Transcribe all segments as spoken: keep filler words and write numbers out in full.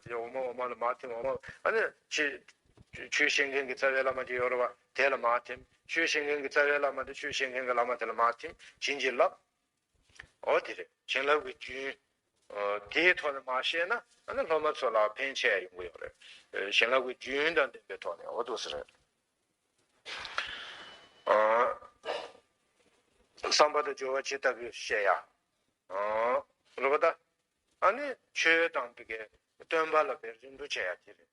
དེ་འོག་མ་འོག་མ་ལ་མར་ཐིམ། འོག་མ། ཨ་ནི་ཆོས་ཆོས་བཤད་མཁན་གྱི་རྩ་བའི་བླ་མ་ཅིག་ཡོད་རེད་བ། དེ་ལ་མར་ཐིམ། ཆོས་བཤད་མཁན་གྱི་རྩ་བའི་བླ་མ་དེ་ཆོས་བཤད་མཁན་གྱི་བླ་མ་དེ་ལ་མར་ཐིམ། བྱིན་གྱིས་བརླབས། འོ་དེ་རེད། བྱིན་རླབས་ཀྱི་རྒྱུན། ཨ། དེའི་ཐོག་ནས་མར་བཤད་ན། ཨ་ནི་སློབ་མ་ཚོ་ལ་ཕན་ཆེ་ཡ་ཡོང་གི་ཡོད་རེད། ཨ། བྱིན་རླབས་ཀྱི་རྒྱུན་དང་ལྡན་པའི་ཐོག་ནས། འོ་འདུག་སེ་རེད། ཨ། བསམ་པ་དང་སྦྱོར་བ་ཇི་ལྟ་བུ་བཤད་ཡ། ཨ། རེད་པ་ད། ཨ་ནི་ཆོས་དང་དེ་གའི་སྟོན་པ་ལ་དཔེ་རིམ་གྲོ་བྱེད་ཡ་དེ་རེད།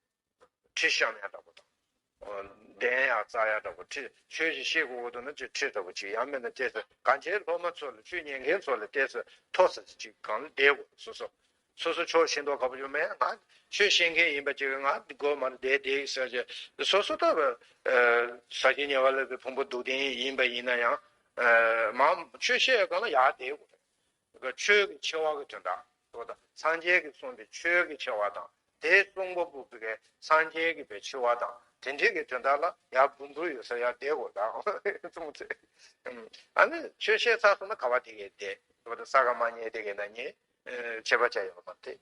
ཁྲིད་བཤམས་ཡ་འདྲ་པོ་དང་། ཨ། གདན་ཡ་བཙག་ཡ་འདྲ་པོ། ཁྲིད། ཆོས་ཞིག་བཤད་དགོས་འདུག་ན་ཅིག་ཁྲིད་འདྲ་པོ་ཅིག་ཡང་མིན་ན་ཏོག་ཙམ་གང་ཅིའི་སློབ་མ་ཚོ་ལ། ཆོས་ཉན་མཁན་ཚོ་ལ་ཏོག་ཙམ་མཐོ་ས་ཅིག་གང་ལ་བསྡད་དགོས། སོ་སོ། སོ་སོ་ཕྱོགས་ཞེན་ཏོག་ཁ་པོ་ཡོད་མེད། ང་ཆོས་བཤད་མཁན་ཡིན་པ་ཅིག་ང་འདི་དགོས་མ་རེད། བསྡད་བསྡད་ཡིན་ཟེར་གྱི། སོ་སོ་ལྟ་བུ། ཨ། ཟ་ཞིང་ཉལ་བ་ལ་བའི་ཕུང་པོ་སྡུག་ལྡན་ཡིན་པ་ཡིན་ན་ཡང་། ཨ། མ་ཆོས་བཤད་སྒང་ལ་ཡར་བསྡད་དགོས་རེད། ཆོས་ཀྱི་ཆེ་བ་གི་དོན་དག་འདུག་ད། སངས་རྒྱས་ཀྱིས་གསུངས་པའི་ཆོས་ཀྱི་ཆེ་བ་དང་། དེའི་གསུང་པོ་པོ་གི་སངས་རྒྱས་ཀྱི་པའི་ཆེ་བ་དང་། དེ་འདྲའི་གི་དོན་དག་ལ་ཡར་འབུར་འབུར་ཡོད་ས་ཡར་བསྡད་དགོས་ད། གསུངས་ཚེ། ཨ་ནི་ཆོས་བཤད་ཚར་སོང་ན་ག་བ་དེ་གའི་བསྡད་འདུག་ད། ས་ག་མ་ཉལ་དེ་གའི་ན་ཉལ། ཨ། ཆད་པ་བཅད་ཡོད་མ་རེད།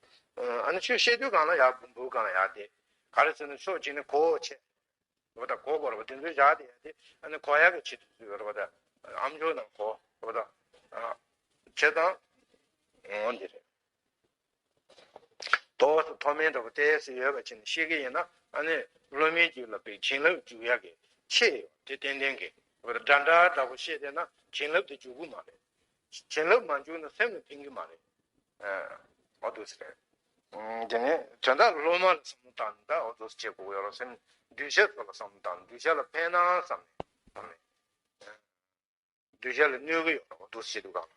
ཨ་ནི་ཆོས་བཤད་དུས་སྒང་ལ་ཡར་འབུར་འབུར་སྒང་ལ་ཡར་བསྡད། ག་རེ་ཟེར་ན་ཕྱོགས་གཅིག་ནས་གོ་ཆེ། འོ་ད་གོ་དགོས་རེད་པ། དེ་ཚོའི་བཞག་དེ་ཡ་དེ། ཨ་ནི་གོ་ཡག་གི་ཆེད་དུ་བཟོས་ཡོད་རེད་པ། ད་ཨམ་ཅོག་ནང་གོ། འོ་ད། ཨ། བྱེད་སྟངས། འོ་འདི་རེད། ཏོག་ཙམ་མཐོ་དམན་འདྲ་པོ་ཏོག་ཙམ་ཡོད་པ་བྱས་ནས་བཤད་ཀྱི་ཡིན་ན། ཨ་ནི་སློབ་མའི་རྒྱུད་ལ་དཔེ་བྱིན་རླབས་འཇུག་ཡག་གི་ཆེད་ཡོད་དེ་ཏན་ཏན་གྱི། འོ་ད་འདྲ་འདྲ་འདྲ་པོ་བཤད་བསྡད་ན་བྱིན་རླབས་དེ་འཇུག་གི་མ་རེད། བྱིན་རླབས་མ་འཇུག་ན་སེམས་ལ་ཕན་གྱི་མ་རེད། ཨ། འོ་འདུག་སེ་རེད། ཨ། དེ་ནས་དོན་དག་སློབ་མ་ལ་བསམ་བློ་བཏང་ནས་ད་འོ་འདུག་སེ་བྱེད་དགོས་ཡོད་རེད། སེམས་གདུལ་བྱ་ཚོ་ལ་བསམ་བློ་བཏང་ནས། གདུལ་བྱ་ལ་ཕན་ན་བསམ་ནས། བསམ་ནས། གདུལ་བྱ་ལ་གནོད་ཀྱི་ཡོད་རེད། འོ་འདུག་སེ་བྱེད་དུས་སྒང་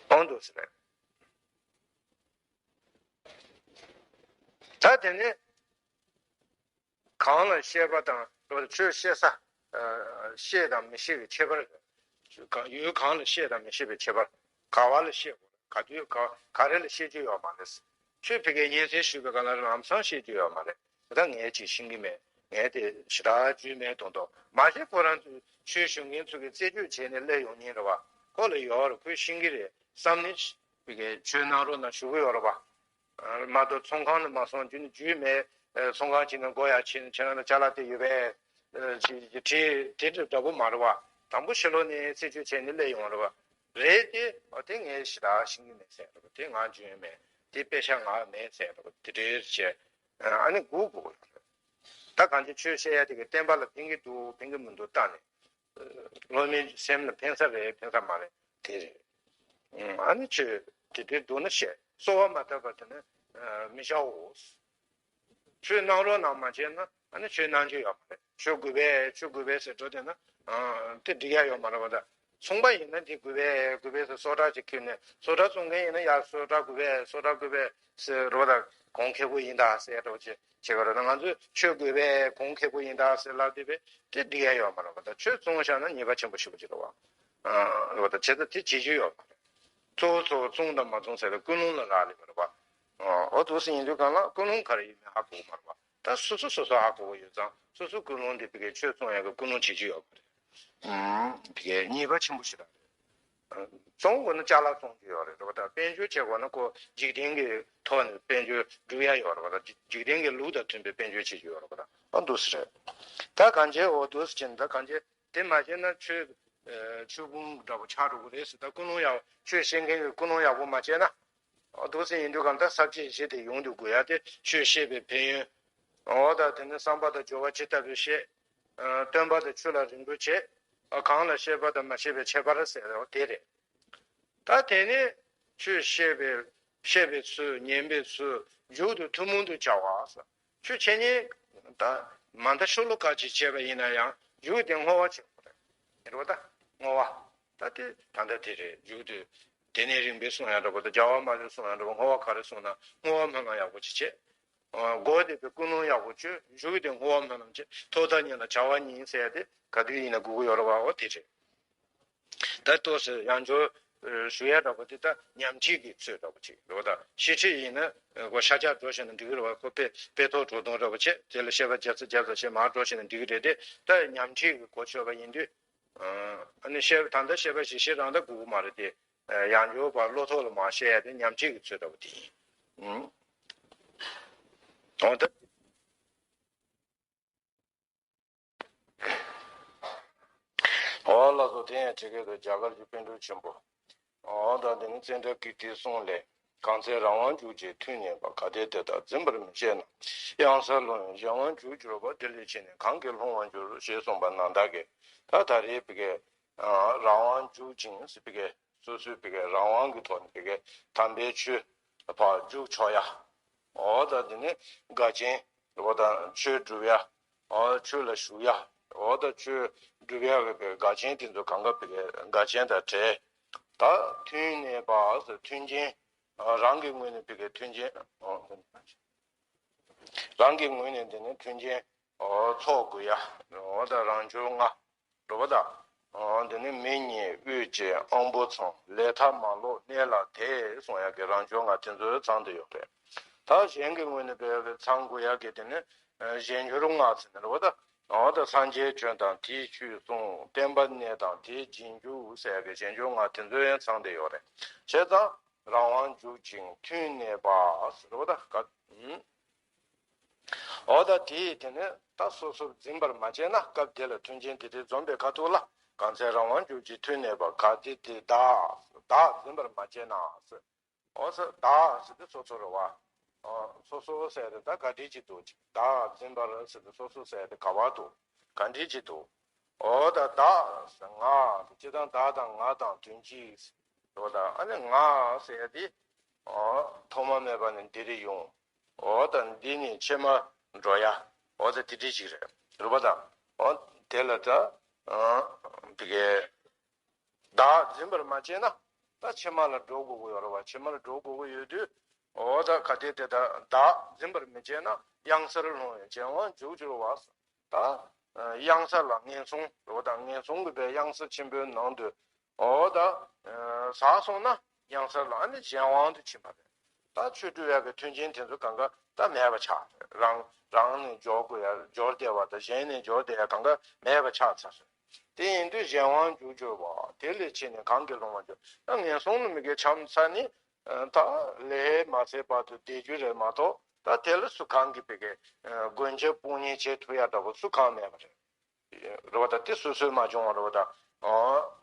ལ། འོ་འདུག་སེ་རེད། ད་དེ་ནས། གང་ལ་བཤད་པ་དང་། ཆོས་བཤད་ས། ཨ། བཤད་དང་མི་བཤད་པའི་ཁྱད་པར། གང་། ཡུལ་གང་ལ་བཤད་དང་མི་བཤད་པའི་ཁྱད་པར། ག་བ་ལ་བཤད་དགོས། ག་དུས་ག་ག་རེ་ལ་བཤད་རྒྱུ་ཡོད་མ་རེད། ཆོས་ཕ་གིར་སྙན་སེང་ཞུས་པའི་སྐབས་ལ་ལམ་སང་བཤད་རྒྱུ་ཡོད་མ་རེད། ད་ངས་ཅིག་ཤེས་ཀྱི་མེད། ངས་དེ་ཞེ་དྲག་རྒྱུས་མེད་མདོག་མདོག་མ་གཞི་ཁོ་རང་ཚོས་ཆོས་ཞུ་མཁན་ཚོ་གིས་རྩད་གཅོད་བྱས་ནས་སླེབས་ཡོང་མཁན་རེད་པ། ཁོ་ལ་ཡོད་རེད། ཁོས་ཤེས་ཀྱི་རེད་བསམ་ནས་ཕ་གིར་ཆོས་གནང་རོགས་གནང་ཞུ་གི་ཡོད་རེད་པ། མ་གཏོགས་ཚོང་ཁང་ནས་མ་སོང་རྒྱུ་ནི་རྒྱུས་མེད། ཚོང་ཁང་ཅིག་ནས་སྒོ་ཡར་ཕྱེ་ནས་ཁྱེད་རང་ལ་ཅ་ལག་དེ་ཡོད་པས། ཅིག་ཅིག་བྲིས་དེ་འདྲ་འདྲ་པོ་མ་རེད་པ། དང་པོ་ཕྱི་ལོགས་ནས་རྩད་གཅོད་བྱས་ནས་སླེབས་ཡོང་རེད་པ། རེད་དེ། འོ་དེ་ངས་ཞེ་དྲག་ཤེས་ཀྱི་མེད་ཟེར་རེད་པ། དེ་ང་རྒྱུས་མེད། དེ་དཔེ་ཆ་ང་མེད་ཟེར་རེད་པ། དེ་འདྲའི་བྱས། ཨ་ནི་སྒུག་དགོས་རེད། ད་གང་ཅི་ཆོས་བཤད་ཡ་དེ་གི་བསྟན་པ་ལ་ཕན་གྱི་འདུག་ཕན་གྱི་མི་འདུག་བལྟས་ནས། སློབ་མའི་སེམས་ལ་ཕན་ས་རེད་ཕན་ས་མ་རེད་དེ་རེད། ཨ་ནི་ཆོས་དེ་འདྲའི་འདུག་ན་བཤད། གསོལ་བ་མ་བཏབ་པ་དེ་ནི་མི་བྱའོ། ཆོས་གནང་རོགས་གནང་མ་བྱས་ན་ཨ་ནི་ཆོས་གནང་རྒྱུ་ཡོད་མ་རེད། ཆོས་དགོས་པས་ཆོས་དགོས་པས་ཟེར་འགྲོ་བསྡད་ན་དེ་འགྲིག་ཡ་ཡོད་མ་རེད་པ། ད་ཚོང་པ་ཡིན་ན་འདི་དགོས་པས་དགོས་པས་ཟེར་སོ་ཊ་ཅིག་ཁྱེར་ནས། སོ་ཊ་བཙོང་མཁན་ཡིན་ན་ཡ་སོ་ཊ་དགོས་པས་སོ་ཊ་དགོས་པས་ཟེར་རོ། ད་གོང་ཁེ་པོ་ཡིན་ད་ཟེར་འགྲོ་བྱེད་བྱེད་པ་རེད། ད་ང་ཚོས་ཆོས་དགོས་པས་གོང་ཁེ་པོ་ཡིན་ད་ཟེར་ལབ་བསྡད་པས་དེ་འགྲིག་ཡ་ཡོད་མ་རེད་པ། ད་ཆོས་བཙོང་བཞག་ན་ཉེས་པ་ཆེན་པོ་ཞེ་པོ་ཅིག་རེད་པ། རེད་པ། ད་བྱས་ཙང་དེ་བྱེད་རྒྱུ་ཡོད་མ་རེད། གཙོ་བོ་གཙོ་བོ་བཙོང་དང་མ་བཙོང་ཟེར་ན་ཀུན་སློང་ལ་རག་ལས་པ་རེད་པ། འོ་འདུག་སེ་ཡིན་དུས་སྒང་ལ་ཀུན་སློང་ག་རེ་ཡིན་མིན་ཧ་གོ་གི་མ་རེད་པ། ད་སོ་སོ་སོ་སོ་ཧ་གོ་གི་ཡོད་ཙང་། སོ་སོ་ཀུན་སློང་འདི་ཕ་གིའི་ཆོས་བཙོང་ཡག་གི་ཀུན་སློང་བྱེད་ཀྱི་ཡོད་པ་རེད། ཨུམ། ཕ་གིའི་ཉེས་པ་ཆེན་པོ་ཞེ་དྲག་རེད། བཙོང་དགོས་ན་ཅ་ལག་བཙོང་རྒྱུ་ཡོད་རེད་པ། ད་དཔལ་འབྱོར་བྱེད་དགོས་ན་ཁོ་འཇིག་རྟེན་གྱི་ཐོག་ནས་དཔལ་འབྱོར་སྒྲུབ་ཡ་ཡོད་རེད་པ། ད་འཇིག་རྟེན་གྱི་ལུགས་དང་མཐུན་པའི་དཔལ་འབྱོར་བྱེད་རྒྱུ་ཡོད་རེད་པ། ད་ཨ་འདུག་སེ་རེད། ད་གང་བྱེད་འོ་འདུག་སེ་བྱས་ནས། ད་གང་བྱེད། དེ་མ་བྱས་ན་ཆོས། ཨ། ཆོས་ཕུང་འདྲ་པོ་ཆགས་འགྲོ་གི་རེད་ཟེར། ད་ཀུན་སློང་ཡག་ཆོས་བཤད་མཁན་གྱི་ཀུན་སློང་ཡག་པོ་མ་བྱས་ན། འོ་འདུག་སེ་ཡིན་དུས་སྒང་ད་ས་བཅད་བཞི་དེ་ཡོང་དུ་དགོས་ཡ་དེ་ཆོས་བཤད་པའི་ཕན་ཡོན། འོ་ད་དེ་ནི་བསམ་པ་དང་སྦྱོར་བ་ཇི་ལྟ་བུ་བཤད། ཨ། སྟོན་པ་དང་ཆོས་ལ་རིམ་གྲོ་བྱེད། ཨ། གང་ལ་བཤད་པ་དང་མ་བཤད་པའི་ཁྱད་པར་ཟེར་བ་དེ་རེད། ད་དེ་ནས་ཆོས་བཤད་པའི་བཤད་པའི་ཚུལ་ཉན་པའི་ཚུལ་མཇུག་ཏུ་ཐུན་མོང་དུ་བྱ་བ་ཟེར། ཆོས་འཆད་ཉན་ད་མ་མཐའ་ཤོ་ལོ་ཀ་ཅིག་བྱས་པ་ཡིན་ན་ཡང་མཇུག་དེ་བསྔོ་བ་བྱེད་དགོས་རེད། རེད་པ། ད་བསྔོ་བ། ད་དེ་ད་ལྟ་དེ་རེད། མཇུག་དེ་དེ་ནས་རིམ་པས་གསུང་ཡ་འདྲ་པོ་དང་། རྒྱལ་བ་མ་ལུས་གསུང་ཡ་འདྲ་པོ། བསྔོ་བ་ག་རེ་གསུང་ན་བསྔོ་བ་སྨོན་ལམ་ཡག་པོ་ཅིག་བྱེད། འགོ་བདེ་བའི་ཀུན་སློང་ཡག་པོ་བཅོས། མཇུག་དེ་བསྔོ་བ་སྨོན་ལམ་བྱེད། ཐོག་མཐའ་གཉིས་ལ་བྱ་བ་གཉིས་ཟེར་ཡ་དེ་ག་དུས་ཡིན་ན་དགོས་ཀྱི་ཡོད་རེད་པ། འོ་དེ་རེད། ད་ཏོག་ཙམ་ཡང་འབྱོར་ཞུ་ཡ་འདྲ་པོ་དེ་ད་ཉམས་ཁྲིད་ཀྱི་ཚུལ་འདྲ་པོ་ཅིག་རེད་པ། ད་ཤེས་ཁྲིད་ཡིན་ན་ཁོ་ཤ་རྒྱགས་འགྲོ་བྱས་ན་འགྲིག་གི་རེད་པ། ཁོ་དཔེ་དཔེ་ཐོག་གྲོགས་དང་འདྲ་པོ་བྱས། དེ་ལ་བཤད་པ་བརྒྱ་ཚོ་བརྒྱ་ཚོ་བྱས་མར་འགྲོ་བྱས་ན་འགྲིག་གི་རེད་དེ། ད་ཉམས་ཁྲིད་ཀྱི་གོ་ཆོད་པ་ཡིན་དུས། ཨ་ནི་བཤད་ད་ལྟ་བཤད་པ་ཞིག་བཤད་རང་ད་དགོས་ཀྱི་མ་རེད་དེ། ཡང་འགྱུར་བ་བློ་ཐོག་ལ་མར་བཤད་ཡ་དེ་ཉམས་བྱེད་ཀྱི་ཚུལ་ལྟ་བུ་དེ་ཡིན། ཨུམ། འོ་ད། འོ་ལགས་སོ། དེ་ཡང་ཇི་སྐད་དུ་རྒྱ་གར་གྱི་པཎ་གྲུབ་ཆེན་པོ། འོ་ད་འདི་ནི་ཙནྡྲ་ཀིརྟིའི་གསུང་ལས། གང་ཚེ་རང་དབང་འཇུག་ཅིང་ཐུན་གནས་པ། གལ་ཏེ་དེ་དག་འཛིན་པར་མི་བྱེད་ན། གཡང་སར་ལྷུང་ཡང་གཞན་དབང་འཇུག་འགྱུར་བ། དེ་ལས་ཕྱིས་ནས་གང་གིས་སློང་བར་འགྱུར། ཞེས་གསུངས་པ་ནང་ལྟར་གྱི། ད་ད་རེས་པའི་གི། རང་དབང་འཇུག་ཅིང་ཟེར་བའི་གི། སོ་སོའི་བི་གའི་རང་དབང་གི་ཐོག་ནས་བི་གའི་དམ་པའི་ཆོས་ཕར་འཇུག་ཆོག་ཡ། འོ་ད་དེ་ནི་དགའ་ཆེན་འོ་ད་ཆོས་སྒྲུབ་ཡ། འོ་ཆོས་ལ་ཞུགས་ཡ། འོ་ད་ཆོས་སྒྲུབ་ཡ་གི་བི་གའི་དགའ་ཆེན་དེ་ཚོ་གང་ག་བི་གའི་དགའ་ཆེན་དང་བྲལ། ད་ཐུན་གནས་པ་ཟེར་མཐུན་རྐྱེན། རང་གི་ངོས་ནས་བི་གའི་མཐུན་རྐྱེན། རང་གི་ངོས་ནས་དེ་ནི་མཐུན་རྐྱེན། འོ་ཚོགས་དགོས་ཡ། འོ་ད་རང་འབྱོར་ལྔ། རེད་པ་ད། འོ་འདི་ནི་མི་ཉིད་དབུས་ཀྱི་དབང་པོ་ཚང་། ལས་མཐའ་མ་ལོག་གནས་ལ་དེ་གསུང་ཡག་གི་རང་འབྱོར་ལྔ་དེ་ཚོ་ཚང་དུ་ཡོད་རེད། ད་གཞན་གྱི་ངོས་ནས་བལ་བའི་ཚང་དགོས་ཡག་གི་དེ་ནི་གཞན་འབྱོར་ལྔ་ཟེར་ནས་རེད་པ་ད། འོ་ད་སངས་རྒྱས་བྱོན་དང་དེའི་ཆོས་གསུང་། བསྟན་པ་གནས་དང་དེའི་རྗེས་འཇུག་ཟེར་ཡག་གི་གཞན་འབྱོར་ལྔ་དེ་ཚོ་ཡང་ཚང་དུ་ཡོད་རེད། བྱས་ཙང་རང་དབང་འཇུག་ཅིང་ཐུན་གནས་པ་ཟེར་རེད་པ་ད། འོ་ད་དེས་དེ་ནས་ད་སོ་སོར་འཛིན་པར་མ་བྱས་ན། སྐབས་དེ་ལ་མཐུན་རྐྱེན་དེ་དེ་འཛོམས་པའི་ཁ་ཐུག་ལ། གང་ཚེ་རང་དབང་འཇུག་ཅིང་ཐུན་གནས་པ། གལ་ཏེ་དེ་དག་དག་འཛིན་པར་མ་བྱས་ན་ཟེར། འོ་ཟེར་དག་ཟེར་དེ་སོ་སོ་རེད་པ། འོ་སོ་སོ་ཟེར་དེ་ད་ག་འདྲ་ཅིག་འདུག་ཅིག་དག་འཛིན་པར་ཟེར་དེ་སོ་སོ་ཟེར་དེ་ག་པར་འདུག་ག་འདྲ་ཅིག་འདུག་འོ་ད་བདག་ཟེར་ང་ཟེར་སྤྱིར་བཏང་བདག་དང་ང་དང་དོན་གཅིག་ཟེར་བ་དང་། ཨ་ནི་ང་ཟེར་ཡ་དེ། འོ་ཐོག་མ་མེད་པ་ནས་འདིར་ཡོང་། འོ་ད་འདི་ནས་ཕྱི་མ་འགྲོ་ཡ། འོ་ད་དེ་འདྲ་ཞིག་རེད། རེད་པ་ད། འོ་དེ་ལ་ད། ཨ་དེ་གའི་བདག་འཛིན་པར་མ་བྱས་ན། ད་ཕྱི་མ་ལ་འགྲོ་དགོས་ཀྱི་ཡོད་རེད་པ། ཕྱི་མ་ལ་འགྲོ་དགོས་ཀྱི་ཡོད་དུས། འོ་ད་གལ་ཏེ་དེ་ད་བདག་འཛིན་པར་མི་བྱས་ན། གཡང་སར་ལྷུང་ཡང་གཞན་དབང་འཇུག་འགྱུར་བ། ད་གཡང་ས་ལ་ངན་སོང་རེད་པ་ད། ངན་སོང་གི་བའི་གཡང་ས་ཆེན་པོའི་ནང་དུ། འོ་ད་ཟགས་སོང་ན་གཡང་ས་ལ་ཨ་ནི་གཞན་དབང་དུ་ཕྱིན་པ་རེད། ད་ཆོས་སྒྲུབ་ཡག་གི་མཐུན་རྐྱེན་དེ་ཚོ་གང་ག་ད་མེད་པ་ཆགས་རེད། རང་རང་ནས་འབྱོར་དགོས་ཡ་འབྱོར་བདེ་བ་དང་། གཞན་ནས་འབྱོར་བདེ་ཡ་གང་ག་མེད་པ་ཆགས་ཚར་རེད། དེ་ཡིན་དུས་གཞན་དབང་འཇུག་འགྱུར་བ། དེ་ལས་ཕྱིས་ནས་གང་གིས་སློང་བར་འགྱུར། ད་ངན་སོང་ལ་མི་དགེ་བྱམས་ཚར་ནི། ད་ལས་མ་ཚར་བར་དུ་བསྡད་རྒྱུ་རེད་མ་གཏོགས། ད་དེ་ལ་སུ་གང་གིས་བི་གའི་མགོན་སྐྱབས་དཔུང་གཉེན་བྱེད་ཐུབ་ཡ་འདྲ་པོ་སུ་གང་མེད་པ་རེད། རེད་པ་ད། དེ་སོ་སོས་མ་བྱུང་བ་རེད་པ་ད།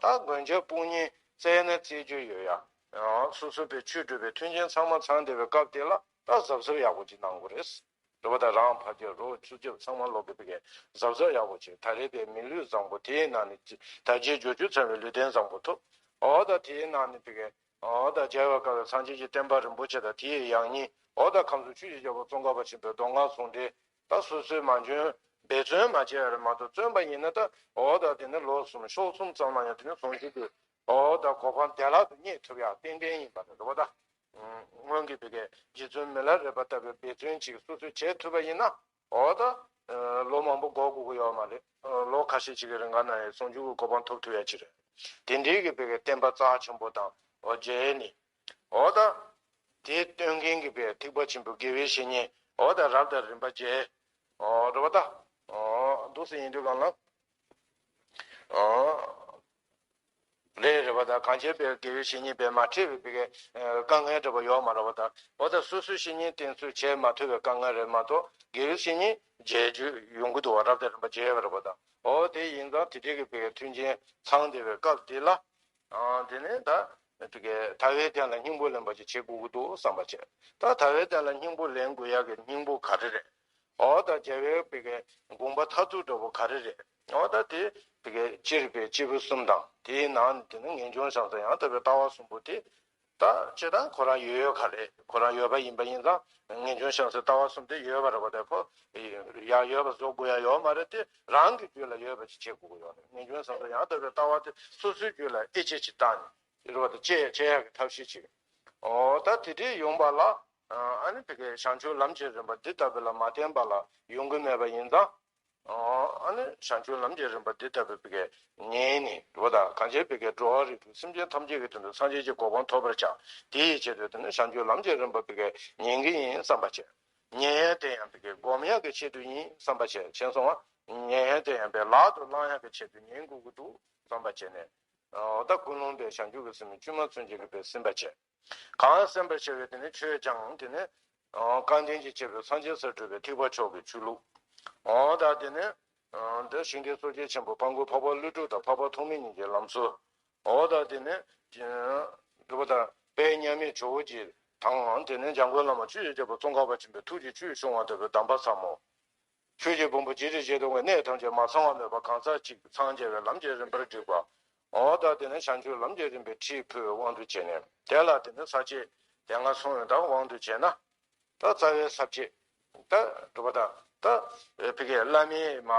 ད་མགོན་སྐྱབས་དཔུང་གཉེན་བཙལ་ན་བཙལ་རྒྱུ་ཡོད་ཡ། སོ་སོ་བའི་ཆོས་སྒྲུབ་པའི་མཐུན་རྐྱེན་ཚང་མ་ཚང་བསྡད་པའི་སྐབས་དེ་ལ་ད་གཟབ་གཟབ་ཡག་པོ་ཅིག་གནང་དགོས་རེད། རེད་པ་ད། རང་ཕར་རྒྱབ་རོགས་ཚུར་རྒྱབ་ཚང་མ་ལོག་གི་བི་གའི་གཟབ་གཟབ་ཡག་པོ་བྱེད། ད་རེས་པའི་མི་ལུས་བཟང་པོ་དེའི་ནང་ནས་དལ་བརྒྱད་འབྱོར་བཅུ་ཚང་བའི་ལུས་རྟེན་བཟང་པོ་ཐོབ། འོ་ད་དེའི་ནང་ནས་བི་གའི། འོ་ད་རྒྱལ་བ་དཀའ་བའི་སངས་རྒྱས་ཀྱི་བསྟན་པ་རིན་པོ་ཆེ་དང་དེའི་ཡང་སྙིང་། འོ་ད་ཁམས་གསུམ་ཆོས་ཀྱི་རྒྱལ་པོ་ཙོང་ཁ་པ་ཆེན་པོའི་མདོ་སྔགས་ཟུང་འབྲེལ། ད་སོ་སོས་མ་འཇོན་འབད་བརྩོན་མ་བྱས་པ་རེད་མ་གཏོགས། བརྩོན་པ་ཡིན་ན་ད། འོ་ད་དེ་ནི་ལོ་གསུམ་ཕྱོགས་གསུམ་ཙམ་ལ་ཡང་དེ་ནི་ཟུང་འཇུག་གི། འོ་ད་གོ་འཕང་བདེ་བླག་ཏུ་རྙེད་ཐུབ་ཡ་ཏན་ཏན་ཡིན་པ་རེད། རེད་པ་ད། སྔོན་གྱི་བི་གའི་རྗེ་བཙུན་མི་ལ་རས་པ་ལྟ་བུའི་འབད་བརྩོན་ཅིག་སོ་སོས་བྱེད་ཐུབ་པ་ཡིན་ན། འོ་ད། ལོ་མང་པོ་འགོར་དགོས་ཀྱི་ཡོད་མ་རེད། ལོ་ཁ་ཤས་ཅིག་གི་རིང་ག་ན་ཡང་ཟུང་འཇུག་གི་གོ་འཕང་ཐོབ་ཐུབ་ཡ་ཅིག་རེད། དེ་འདྲའི་གི་བི་གའི་བསྟན་པ་རྩ་ཆེན་པོ་དང་འོ་མཇལ་ནི། འོ་ད། དེ་སྟོན་མཁན་གྱི་བི་གའི་ཐེག་པ་ཆེན་པོའི་དགེ་བའི་བཤེས་གཉེན། འོ་ད་རབ་དང་རིམ་པ་མཇལ། འོ་རེད་པ་ད། འོ་འདུག་སེ་ཡིན་དུས་གང་ལ། འོ། རེད། རེད་པ་ད། གང་ཅིའི་བི་གའི་དགེ་བའི་བཤེས་གཉེན་བི་གའི་མ་ཁྲིད་པའི་བི་གའི་དཀའ་ངལ་འདྲ་པོ་ཡོད་མ་རེད་པ་ད། འོ་ད་སོ་སོའི་བཤེས་གཉེན་བསྟེན་ཚུལ་བྱས་མ་ཐུབ་པའི་དཀའ་ངལ་རེད་མ་གཏོགས། དགེ་བའི་བཤེས་གཉེན་མཇལ་རྒྱུ་ཡོང་གི་འདུག་བ། རབ་དང་རིམ་པ་མཇལ་བ་རེད་པ་ད། འོ་དེ་ཡིན་ཙང་དེ་འདྲའི་གི་བི་གའི་མཐུན་རྐྱེན་ཚང་བསྡད་པའི་སྐབས་དེ་ལ། ཨ་དེ་ནས་ད་བི་གའི་ཐར་པའི་གཏན་ལ་སྙིང་པོ་ལེན་པ་ཅིག་བྱེད་དགོས་ཀྱི་འདུག་བསམ་པ་བྱས། ད་ཐར་པའི་གཏན་ལ་སྙིང་པོ་ལེན་དགོས་ཡག་གི་སྙིང་པོ་ག་རེ་རེད། འོ་ད་རྒྱལ་བའི་བི་གའི་དགོངས་པ་མཐར་ཐུག་འདྲ་པོ་ག་རེ་རེད། འོ་ད་དེ་བི་གའི་སྤྱིར་བའི་སྐྱེས་བུ་གསུམ་དང་། དེའི་ནང་ནས་དེ་ནི་ངེས་འབྱུང་བྱང་སེམས་ཡང་དག་པའི་ལྟ་བ་གསུམ་པོ་དེ། ད་སྤྱིར་བཏང་ཁོ་རང་ཡོད་ཡོད་ག་རེད། ཁོ་རང་ཡོད་པ་ཡིན་པ་ཡིན་ཙང་། ངེས་འབྱུང་བྱང་སེམས་ལྟ་བ་གསུམ་དེ་ཡོད་པ་རེད་པ། དེ་ཁོ་ཡ་ཡོད་པ་བཟོ་དགོས་ཡ་ཡོད་མ་རེད། དེ་རང་གི་རྒྱུད་ལ་ཡོད་པ་ཅིག་བྱེད་དགོས་ཀྱི་ཡོད་རེད། ངེས་འབྱུང་བྱང་སེམས་ཡང་དག་པའི་ལྟ་བ་དེ་སོ་སོའི་རྒྱུད་ལ་དབྱེ་འབྱེད་ཅིག་བཏང་ནས། རེད་པ། དེ་དཔྱད་དཔྱད་ཡག་གི་ཐབས་ཤེས་ཅིག་འོ་ད་དེ་འདྲའི་ཡོང་བ་ལ། ཨ་ནི་བི་གའི་བྱང་ཆུབ་ལམ་གྱི་རིམ་པ་འདི་ལྟ་བུ་ལ་མ་བརྟེན་པ་ལ་ཡོང་གི་མེད་པ་ཡིན་ཙང་། ཨ་ནི་བྱང་ཆུབ་ལམ་གྱི་རིམ་པ་འདི་ལྟ་བུ་བི་གའི་ཉན་ནས། རེད་པ་ད། གང་ཕྱིར་བི་གའི་འགྲོ་བ་རིགས་དྲུག་སེམས་ཅན་ཐམས་ཅད་ཀྱི་དོན་དུ་སངས་རྒྱས་ཀྱི་གོ་འཕང་ཐོབ་པར་བྱ། དེ་ཡི་ཆེད་དུ་དེ་ནི་བྱང་ཆུབ་ལམ་གྱི་རིམ་པ་བི་གའི་ཉན་གྱི་ཡིན་བསམ་པ་བྱས། ཉན་ཡ་དེ་ཡང་བི་གའི་སྒོམ་ཡ་གི་ཆེད་དུ་ཡིན་བསམ་པ་བྱས། མཁྱེན་སོང་བ། ཉན་ཡ་དེ་ཡང་བི་གའི་ལག་ཏུ་བླང་ཡ་གི་ཆེད་དུ་ཉན་དགོས་ཀྱི་འདུག་བསམ་པ་བྱས་ནས། ཨོ་ད་ཀུན་སློང་པའི་བྱང་ཆུབ་ཀྱི་སེམས་བཅོས་མ་ཚུན་ཆད་ཀྱི་པའི་སེམས་པ་བྱས། གང་སེམས་པ་བྱས་པའི་དེ་ནི་ཆོས་ཀྱང་དེ་ནི་ཨོ་སྐལ་ལྡན་གྱིས་བྱས་པའི་སངས་རྒྱས་སར་གྲུབ་པའི་ཐེག་པ་མཆོག་གི་ཆོས་ལུགས། ཨོ་ད་དེ་ནི་ཨོ་འདི་ཞིང་དེའི་སྲོག་རྒྱལ་ཆེན་པོ་ཕ་རྒོད་འཕགས་པ་ཀླུ་སྒྲུབ་དང་འཕགས་པ་ཐོགས་མེད་གཉིས་ཀྱི་ལམ་སྲོལ། ཨོ་ད་དེ་ནི་འདི་པ་དང་དཔལ་མཉམ་མེད་ཇོ་བོ་རྗེ་དང་དེ་ནི་འཇམ་མགོན་བླ་མ་ཆོས་ཀྱི་རྒྱལ་པོ་ཙོང་ཁ་པ་ཆེན་པོའི་ཐུགས་ཀྱི་ཆོས་སྐྱོང་བ་ལྟ་བུའི་གདམས་པ་ཟབ་མོ། ཆོས་ཀྱི་ཕུང་པོ་ཇི་སྲིད་བཞིན་དུ་གནས་ཐམས་ཅད་མ་ཚང་བ་མེད་པ་གང་ཟག་གཅིག་འཚང་རྒྱ་བའི་ལམ་གྱི་རིམ་པར་བསྒྲིགས་པ། འོ་ད་དེ་ནི་བྱང་ཆུབ་ལམ་གྱི་རིམ་པའི་ཁྲིད་ཕུལ་བའི་དབང་དུ་བྱས་ནས་དེ་ལ་དེ་ནི་ས་བཅད་དེ་སྔ་སོང་བའི་དང་དབང་དུ་བྱས་ན། ད་རྩ་བའི་ས་བཅད། ད་སྒྲུབ་པ་དང་ད་ཕ་གིའི་བླ་མའི་མ་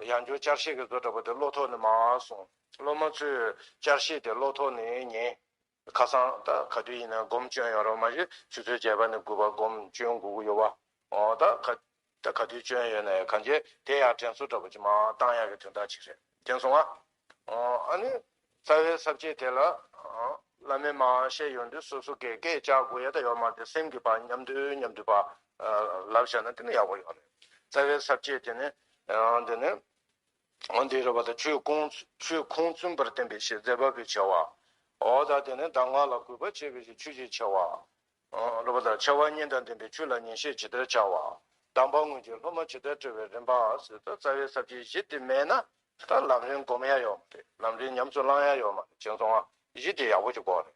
ཡང་སྒྱུར་བསྐྱར་བཤད་ཀྱི་བཟོ་འདྲ་པོ་དེ་བློ་ཐོག་ནས་མར་སོང་། སློབ་མ་ཚོས་བསྐྱར་བཤད་དེ་བློ་ཐོག་ནས་ཉན། ཁ་སང་ད་ག་དུས་ཡིན་ན་སྒོམ་བསྐྱོན་ཡོད་རེད་མ་གཞི་ཆུ་ཚོད་བརྒྱད་པ་ནས་དགུ་པ་སྒོམ་བསྐྱོན་དགོས་ཀྱི་ཡོད་པ། འོ་ད་ག་ད་ག་དུས་བསྐྱོན་ཡོད་ན་ཡང་གང་ཅི་དེ་ཡང་དྲན་གསོ་འདྲ་པོ་ཅིག་མར་བཏང་ཡག་གི་དོན་དག་ཅིག་རེད། མཁྱེན་སོང་ང་། འོ་ཨ་ནི་རྩ་བའི་ས་བཅད་དེ་ལ་བླ་མས་མར་བཤད་ཡོང་དུས་སོ་སོ་སྐད་སྐད་བཅག་དགོས་ཡ་ད་ཡོད་མ་རེད། སེམས་ཀྱི་བར་མཉམ་དུ་མཉམ་དུ་བར་ལབ་བཞག་ན་དེ་ནི་ཡག་པོ་ཡོད་རེད། རྩ་བའི་ས་བཅད་དེ་ནི་འདི་ནི། འོ་འདི་རེད་པ། ད་ཆོས་ཁུངས་ཆོས་ཁུངས་བཙུན་པར་བསྟན་པའི་ཕྱིར་མཛད་པ་པོའི་ཆེ་བ། འོ་ད་དེ་ནི་གདམས་ངག་ལ་གུས་པ་བྱེད་པའི་ཕྱིར་ཆོས་ཀྱི་ཆེ་བ། འོ་རེད་པ། ད་ཆེ་བ་གཉིས་དང་ལྡན་པའི་ཆོས་ལ་ཉན་བཤད་ཇི་ལྟར་བྱ་བ། གདམས་པ་དངོས་ཀྱི་སློབ་མ་ཇི་ལྟར་བཀྲི་བའི་རིམ་པ་ཟེར། ད་རྩ་བའི་ས་བཅད་བཞི་དེ་མེད་ན་ད་ལམ་རིམ་སྒོམ་ཡ་ཡོད་མ་རེད། ལམ་རིམ་ཉམས་སུ་བླང་ཡ་ཡོད་མ་རེད། མཁྱེན་སོང་ང་། བཞི་དེ་ཡག་པོ་ཅིག་དགོས་རེད།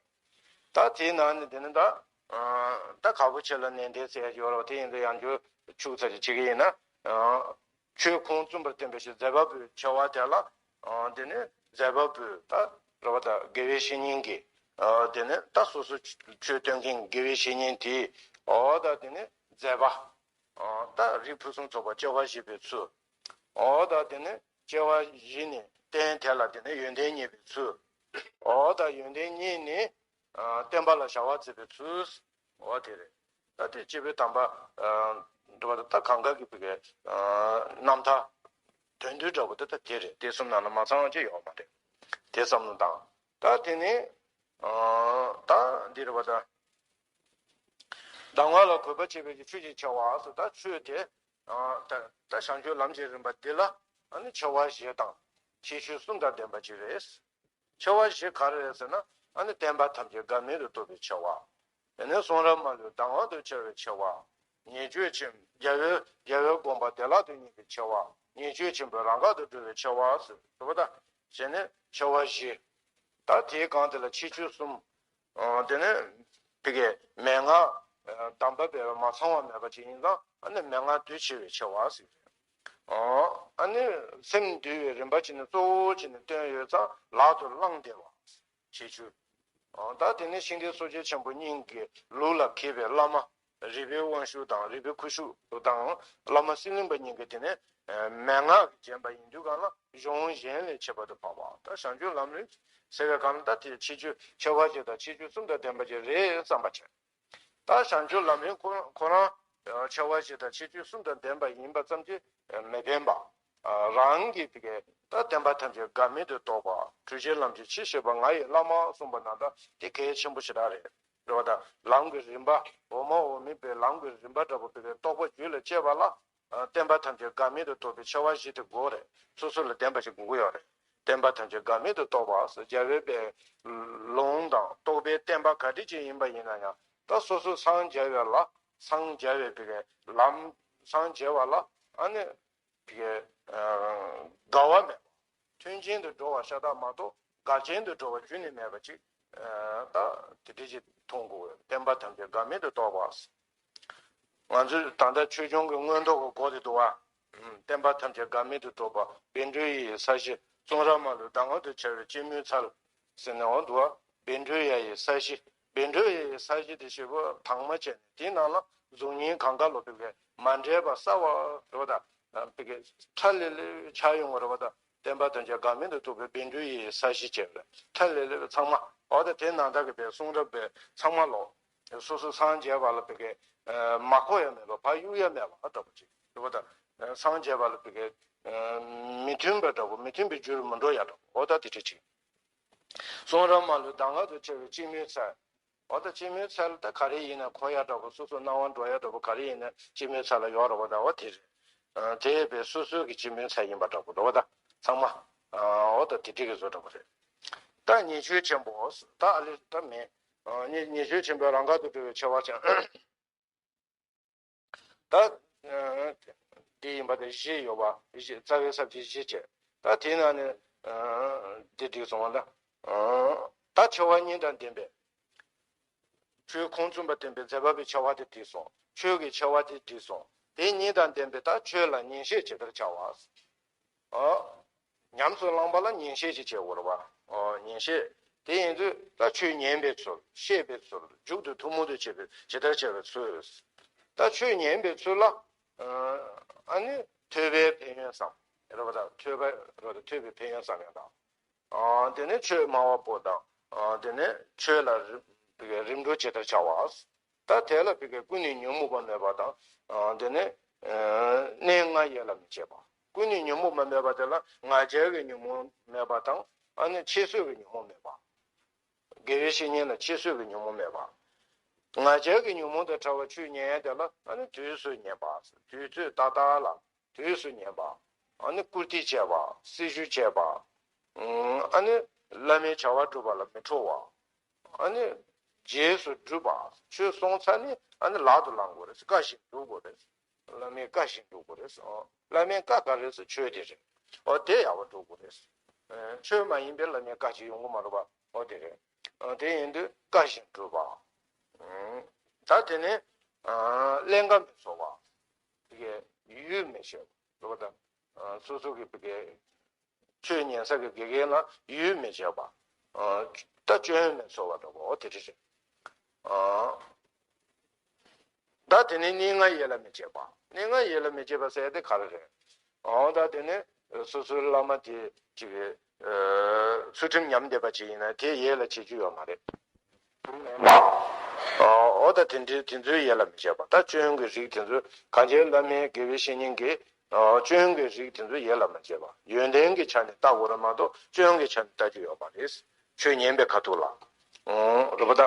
ད་དེའི་ནང་ནས་དེ་ནི་ད་ད་གལ་པོ་ཆེ་ལ་ནན་ཏན་ཟེར་ཡ་ཅིག་ཡོད་རེད་པ། དེ་ཡིན་དུས་ཡང་བསྐྱར་ཕྱུག་ཚ་ཅིག་བྱེད་ཀྱི་ཡིན་ན། ཆོས་ཁུངས་བཙུན་པར་བསྟན་པའི་ཕྱིར་མཛད་པ་པོའི་ཆེ་བ་དེ་ལ། དེ་ནི་མཛད་པ་པོའི་ད་རེད་པ། ད་དགེ་བའི་བཤེས་གཉེན་གྱི། དེ་ནི་ད་སོ་སོ་ཆོས་སྟོན་མཁན་དགེ་བའི་བཤེས་གཉེན་དེས། འོ་ད་དེ་ནི་མཛད་པ། ད་རིགས་ཕུན་སུམ་ཚོགས་པ་སྐྱེ་བ་བཞེས་པའི་ཚུལ། འོ་ད་དེ་ནི་སྐྱེ་བ་བཞེས་ནས་རྟེན་དེ་ལ་དེ་ནི་ཡོན་ཏན་བརྙེས་པའི་ཚུལ། འོ་ད་ཡོན་ཏན་བརྙེས་ནས་བསྟན་པ་ལ་བྱ་བ་མཛད་པའི་ཚུལ། འོ་དེ་རེད། ད་དེ་སྐྱེས་བུ་དམ་པ་འགྲོ་བ་ད་གང་ག་གི་བི་གའི་རྣམ་ཐར་དོན་བསྡུས་འདྲ་བོ་ད་ད་དེ་རེད། དེ་གསུམ་ནང་ལ་མ་ཚང་བ་ཅི་ཡོད་མ་རེད། དེ་བསམ་བློ་བཏང་། ད་དེ་ནི་ད་འདི་རེད་པ། ད་གདམས་ངག་ལ་གུས་པ་བྱེད་པའི་ཆོས་ཀྱི་ཆེ་བ་ཟེར། ད་ཆོས་དེ་ད་ད་བྱང་ཆུབ་ལམ་གྱི་རིམ་པ་འདི་ལ་ཨ་ནི་ཆེ་བ་བཞི་དང་ཁྱད་ཆོས་གསུམ་དང་ལྡན་པ་ཅིག་རེད། ཆེ་བ་བཞི་ག་རེ་རེད་ཟེར་ན། ཨ་ནི་བསྟན་པ་ཐམས་ཅད་འགལ་མེད་དུ་རྟོགས་པའི་ཆེ་བ། དེ་ནས་གསུང་རབ་མ་ལུས་གདམས་ངག་ཏུ་འཆར་བའི་ཆེ་བ། ཉེས་སྤྱོད་ཆེན་རྒྱལ་བའི་རྒྱལ་བའི་དགོངས་པ་བདེ་བླག་ཏུ་རྙེད་པའི་ཆེ་བ། ཉེས་སྤྱོད་ཆེན་པོའི་རང་དགར་དུ་གྲོལ་བའི་ཆེ་བ་ཟེར་བ་དང་། བྱས་ནས་ཆེ་བ་བཞི། ད་དེའི་སྒང་དེ་ལ་ཁྱད་ཆོས་གསུམ། དེ་ནས་ཕ་གིའི་མན་ངག་གདམས་པ་སྦས་པ་མ་ཚང་བ་མེད་པ་ཅིག་ཡིན་ཙང་། ཨ་ནི་མན་ངག་དུས་ཆེ་བའི་ཆེ་བ་ཟེར། ཨ་ནི་སེམས་འདུལ་བའི་རིམ་པ་ཅིག་ནི་གཙོ་བོ་བྱས་ནས་བསྟན་ཡོད་ཙང་། ལག་ཏུ་བླང་བདེ་བ། ཁྱད་ཆོས། ད་དེ་ནས་ཤིང་རྟའི་སྲོག་རྒྱལ་ཆེན་པོ་གཉིས་ཀྱི་ལུགས་ལ་མཁས་པའི་བླ་མ། རིག་པའི་དབང་ཕྱུག་དང་རིག་པའི་ཁུ་བྱུག་དང་། བླ་མ་སྲིད་གླིང་པ་གཉིས་ཀྱིས་དེ་ནས་མན་ངག་གིས་བརྒྱན་པ་ཡིན་དུས་གང་ལ་གཞུང་གཞན་ལས་ཁྱད་པར་དུ་འཕགས་པ། ད་བྱང་ཆུབ་ལམ་རིམ་ཟེར་བའི་སྒང་ལ་ད་དེ་ཁྱད་ཆོས་ཆེ་བ་ཅིག་དང་ཁྱད་ཆོས་གསུམ་དང་ལྡན་པ་ཅིག་རེད་བསམ་པ་བྱས། ད་བྱང་ཆུབ་ལམ་རིམ་ཁོ་ཁོ་རང་ཆེ་བ་ཞིག་དང་ཁྱད་ཆོས་གསུམ་དང་ལྡན་པ་ཡིན་པ་ཙམ་གྱིས་མི་ཕན་པ། རང་གི་ཕ་གིའི་ད་བསྟན་པ་ཐམས་ཅད་འགལ་མེད་དུ་རྟོགས་པ། གྲོལ་བྱེད་ལམ་གྱི་ཆེས་ཞི་བ་ང་ཡི་བླ་མ་གསུངས་པ་ནང་ལྟར་དེ་གལ་ཆེན་པོ་ཞེ་དྲག་རེད། རེད་པ། ད་ལམ་གྱི་རིམ་པ། འོག་མ་འོག་མིན་པའི་ལམ་གྱི་རིམ་པ་འདྲ་པོ་ཕ་གིའི་རྟོགས་པ་རྒྱུད་ལ་སྐྱེས་པ་ལ། བསྟན་པ་ཐམས་ཅད་འགལ་མེད་དུ་རྟོགས་པའི་ཆེ་བ་བཞི་དེ་དགོས་རེད། སོ་སོ་ལ་ལྡན་པ་ཞིག་དགོས་ཀྱི་ཡོད་རེད། བསྟན་པ་ཐམས་ཅད་འགལ་མེད་དུ་རྟོགས་པ་ཟེར། རྒྱལ་བའི་པའི་ལུང་དང་རྟོགས་པའི་བསྟན་པ་ག་འདྲ་ཅིག་ཡིན་པ་ཡིན་ན་ཡང་། ད་སོ་སོ་སངས་རྒྱ་བའི་ལ་སངས་རྒྱ་བའི་པའི་ལམ། སངས་རྒྱ་བ་ལ་ཨ་ནི་པའི་འགལ་བ་མེད་པ། མཐུན་རྐྱེན་དུ་འགྲོ་བ་ཤ་སྟག་མ་གཏོགས་འགལ་རྐྱེན་དུ་འགྲོ་བ་རྒྱུན་ནས་མེད་པ་ཅིག་ད་དེ་འདྲ་ཅིག་མཐོང་དགོས། བསྟན་པ་ཐམས་ཅད་འགལ་མེད་དུ་རྟོགས་པ། ང་ཚོས་ད་ལྟ་ཆོས་སྐྱོང་གི་མངོན་རྟོགས་ཀྱི་སྒོ་དེ་འདུག་བ། བསྟན་པ་ཐམས་ཅད་འགལ་མེད་དུ་རྟོགས་པ། བཻ་ཌཱུརྱ་ཡི་ས་གཞི། གཙང་ར་མ་ལུས་གདམས་ངག་ཏུ་འཆར་བའི་སྤྱན་མིག་ཚལ། ཟེར་ནས་འོ་འདུག་བ། བཻ་ཌཱུརྱ་ཡི་ས་གཞི། བཻ་ཌཱུརྱ་ཡི་ས་གཞི་དེ་ཞེ་པོ་དྭངས་མ་བྱས་ནས་དེའི་ནང་ལ་གཟུགས་བརྙན་གང་ག་ལོ་ཕ་གིའི་མ་འདྲེས་པ་གསལ་བ་རེད་པ། ད་ཕ་གིའི་ཁྲ་ལི་ལི་ཆགས་ཡོང་བ་རེད་པ། ད་བསྟན་པ་ཐམས་ཅད་འགལ་མེད་དུ་རྟོགས་པའི་བཻ་ཌཱུརྱ་ཡི་ས་གཞི་བྱས་པ་ཁྲ་ལི་ལི་ཚང་མ། འོ་ད་དེ་ནང་ལྟར་གྱི་པའི་གསུང་རབ་པའི་ཚང་མ་ལོ། སོ་སོ་སངས་རྒྱས་པ་ལ་ཕ་གིའི་མ་གོ་ཡ་མེད་པ། ཕར་གཡུག་ཡ་མེད་པ་འདྲ་པོ་ཅིག་རེད་པ། ད་སངས་རྒྱས་པ་ལ་ཕ་གིའི་མི་མཐུན་པ་འདྲ་པོ། མི་མཐུན་པའི་རྒྱུར་མི་འགྲོ་ཡ་འདྲ་པོ། འོ་ད་དེ་འདྲ་ཅིག་གཙང་ར་མ་ལུས་གདམས་ངག་ཏུ་འཆར་བའི་སྤྱན་མིག་ཚལ། འོ་ད་སྤྱན་མིག་ཚལ་ད་ག་རེ་ཡིན་ན་གོ་ཡ་འདྲ་པོ། སོ་སོ་སྣང་བ་འགྲོ་ཡ་འདྲ་པོ་ག་རེ་ཡིན་ན་སྤྱན་མིག་ཚལ་ལ་ཡོད་རེད་པ། ད་འོ་དེ་རེད། དེ་ཡས་པའི་སོ་སོའི་གི་སྤྱན་མིག་ཚལ་ཡིན་པ་འདྲ་པོ་རེད་པ། ད་ཚང་མ་འོ་ད་དེ་འདྲ་གི་བཟོ་འདྲ་པོ་རེད། ད་ཉེས་སྤྱོད་ཆེན་པོ། ད་ཨ་ལེ་ད་མེད། ཉེས་ཉེས་སྤྱོད་ཆེན་པོའི་རང་དགར་དུ་གྲོལ་བའི་ཆེ་བ་ཅན། ད། འདི་ཡིན་པ་དེ་བཞི་ཡོད་པ། བཞི་རྩ་བའི་ས་བཅད་བཞི་བྱས། ད་དེའི་ནང་ནས། འདི་བསྒྲིགས་སོང་བ་ལ། ད་ཆེ་བ་གཉིས་དང་ལྡན་པའི། ཆོས་ཁུངས་བཙུན་པ་བསྟན་པའི་མཛད་པ་པོའི་ཆེ་བ་དེ་བསྒྲིགས་སོང་། ཆོས་ཀྱི་ཆེ་བ་དེ་བསྒྲིགས་སོང་། དེ་གཉིས་དང་ལྡན་པའི་ད་ཆོས་ལ་ཉན་བཤད་ཇི་ལྟར་བྱ་བ། ཨོ། ཉམས་སུ་བླངས་པ་ལ་ཉན་བཤད་ཅེས་བྱའོ་རེད་བ། ཨོ་ཉན་བཤད། དེ་ཡིན་དུས་ད་ཆོས་ཉན་པའི་ཚུལ། བཤད་པའི་ཚུལ། མཇུག་ཏུ་ཐུན་མོང་དུ་བྱེད་པའི་ཇི་ལྟར་བྱ་བའི་ཚུལ། ད་ཆོས་ཉན་པའི་ཚུལ་ལ། ཨ་ནི་ཐོས་པའི་ཕན་ཡོན་བསམ། རེད་བ། ད་ཐོས་པ་རེད་བ། ད་ཐོས་པའི་ཕན་ཡོན་བསམ་ཡང་དང་། དེ་ནས་ཆོས་སྨྲ་བ་པོ་དང་། དེ་ནས་ཆོས་ལ་རིམ་རིམ་གྲོ་ཇི་ལྟར་བྱ་བ། ད་དེ་ལ་བི་ཀའི་ཀུན་ནས་ཉོན་མོངས་པ་མེད་པ་དང་། དེ་ནས་གནས་ལྔ་ཡིད་ལ་མི་བྱེད་པ། ཀུན་ནས་ཉོན་མོངས་པ་མེད་པ་དེ་ལ་ང་རྒྱལ་གྱི་ཉོན་མོངས་མེད་པ་དང་། ཨ་ནི་ཁྱད་གསོད་ཀྱི་ཉོན་མོངས་མེད་པ། དགེ་བའི་བཤེས་གཉེན་ལ་ཁྱད་གསོད་ཀྱི་ཉོན་མོངས་མེད་པ། ང་རྒྱལ་གྱི་ཉོན་མོངས་དང་བྲལ་བ་ཆོས་ཉན་ཡ་དེ་ལ་ཨ་ནི་དུས་སུ་ཉན་པ། དུས་ཚོད་ཏག་ཏག་ལ། དུས་སུ་ཉན་པ། ཨ་ནི་བཀུར་སྟི་བྱས་པ། སྲི་ཞུ་བྱས་པ། ཨ་ནི་བླ་མའི་བྱ་བ་སྒྲུབ་པ་ལ་མི་ཁྲོ་བ། ཨ་ནི་རྗེས་སུ་སྒྲུབ་པ། ཆོས་གསུངས་ཚར་ནས་ཨ་ནི་ལག་ཏུ་བླང་དགོས་རེད། བཀའ་བཞིན་སྒྲུབ་དགོས་རེད། བླ་མའི་བཀའ་བཞིན་སྒྲུབ་དགོས་རེད། བླ་མའི་བཀའ་ག་རེ་ཟེར་ཆོས་དེ་རེད། འོ་དེ་ཡག་པོ་སྒྲུབ་དགོས་རེད། ཆོས་མ་ཡིན་པའི་བླ་མའི་བཀའ་ཅིག་ཡོང་གི་མ་རེད་པ། འོ་དེ་རེད། དེ་ཡིན་དུས་བཀའ་བཞིན་སྒྲུབ་པ། ད་དེ་ནས་ཀླན་ཀ་མི་བཟོ་བ། དེ་གའི་ཡུལ་མི་བྱེད་པ། རེད་པ། ད་སོ་སོ་གི་བི་ཀའི་ཆོས་ཉན་ས་གི་དགེ་རྒན་ལ་ཡུལ་མི་བྱེད་པ། ད་སྐྱོན་མི་བཟོ་བ་འདྲ་པོ་དེ་འདྲ་རེད། ད་དེ་ནས་གནས་ལྔ་ཡིད་ལ་མི་བྱེད་པ། གནས་ལྔ་ཡིད་ལ་མི་བྱེད་པ་ཟེར་དེ་ག་རེ་རེད། ཨོ་ད་དེ་ནས་སོ་སོའི་བླ་མ་དེ་ཅིག་གི་ཚུལ་ཁྲིམས་ཉམས་བསྡད་པ་ཅིག་ཡིན་ན་དེ་ཡིད་ལ་བྱེད་རྒྱུ་ཡོད་མ་རེད། ཨོ་ད་དེ་འདྲའི་དེ་ཚོའི་ཡིད་ལ་མི་བྱེད་པ། ད་སྐྱོན་གྱི་རིགས་དེ་ཚོ་གང་ཅིའི་བླ་མའི་དགེ་བའི་བཤེས་གཉེན་གྱི་སྐྱོན་གྱི་རིགས་དེ་ཚོ་ཡིད་ལ་མི་བྱེད་པ། ཡོན་ཏན་གྱི་ཆ་ནས་ལྟ་དགོས་རེད་མ་གཏོགས་སྐྱོན་གྱི་ཆ་ནས་ལྟ་རྒྱུ་ཡོད་མ་རེད། ཆོས་ཉན་པའི་ཁ་ཐུག་ལ། རེད་པ། ད་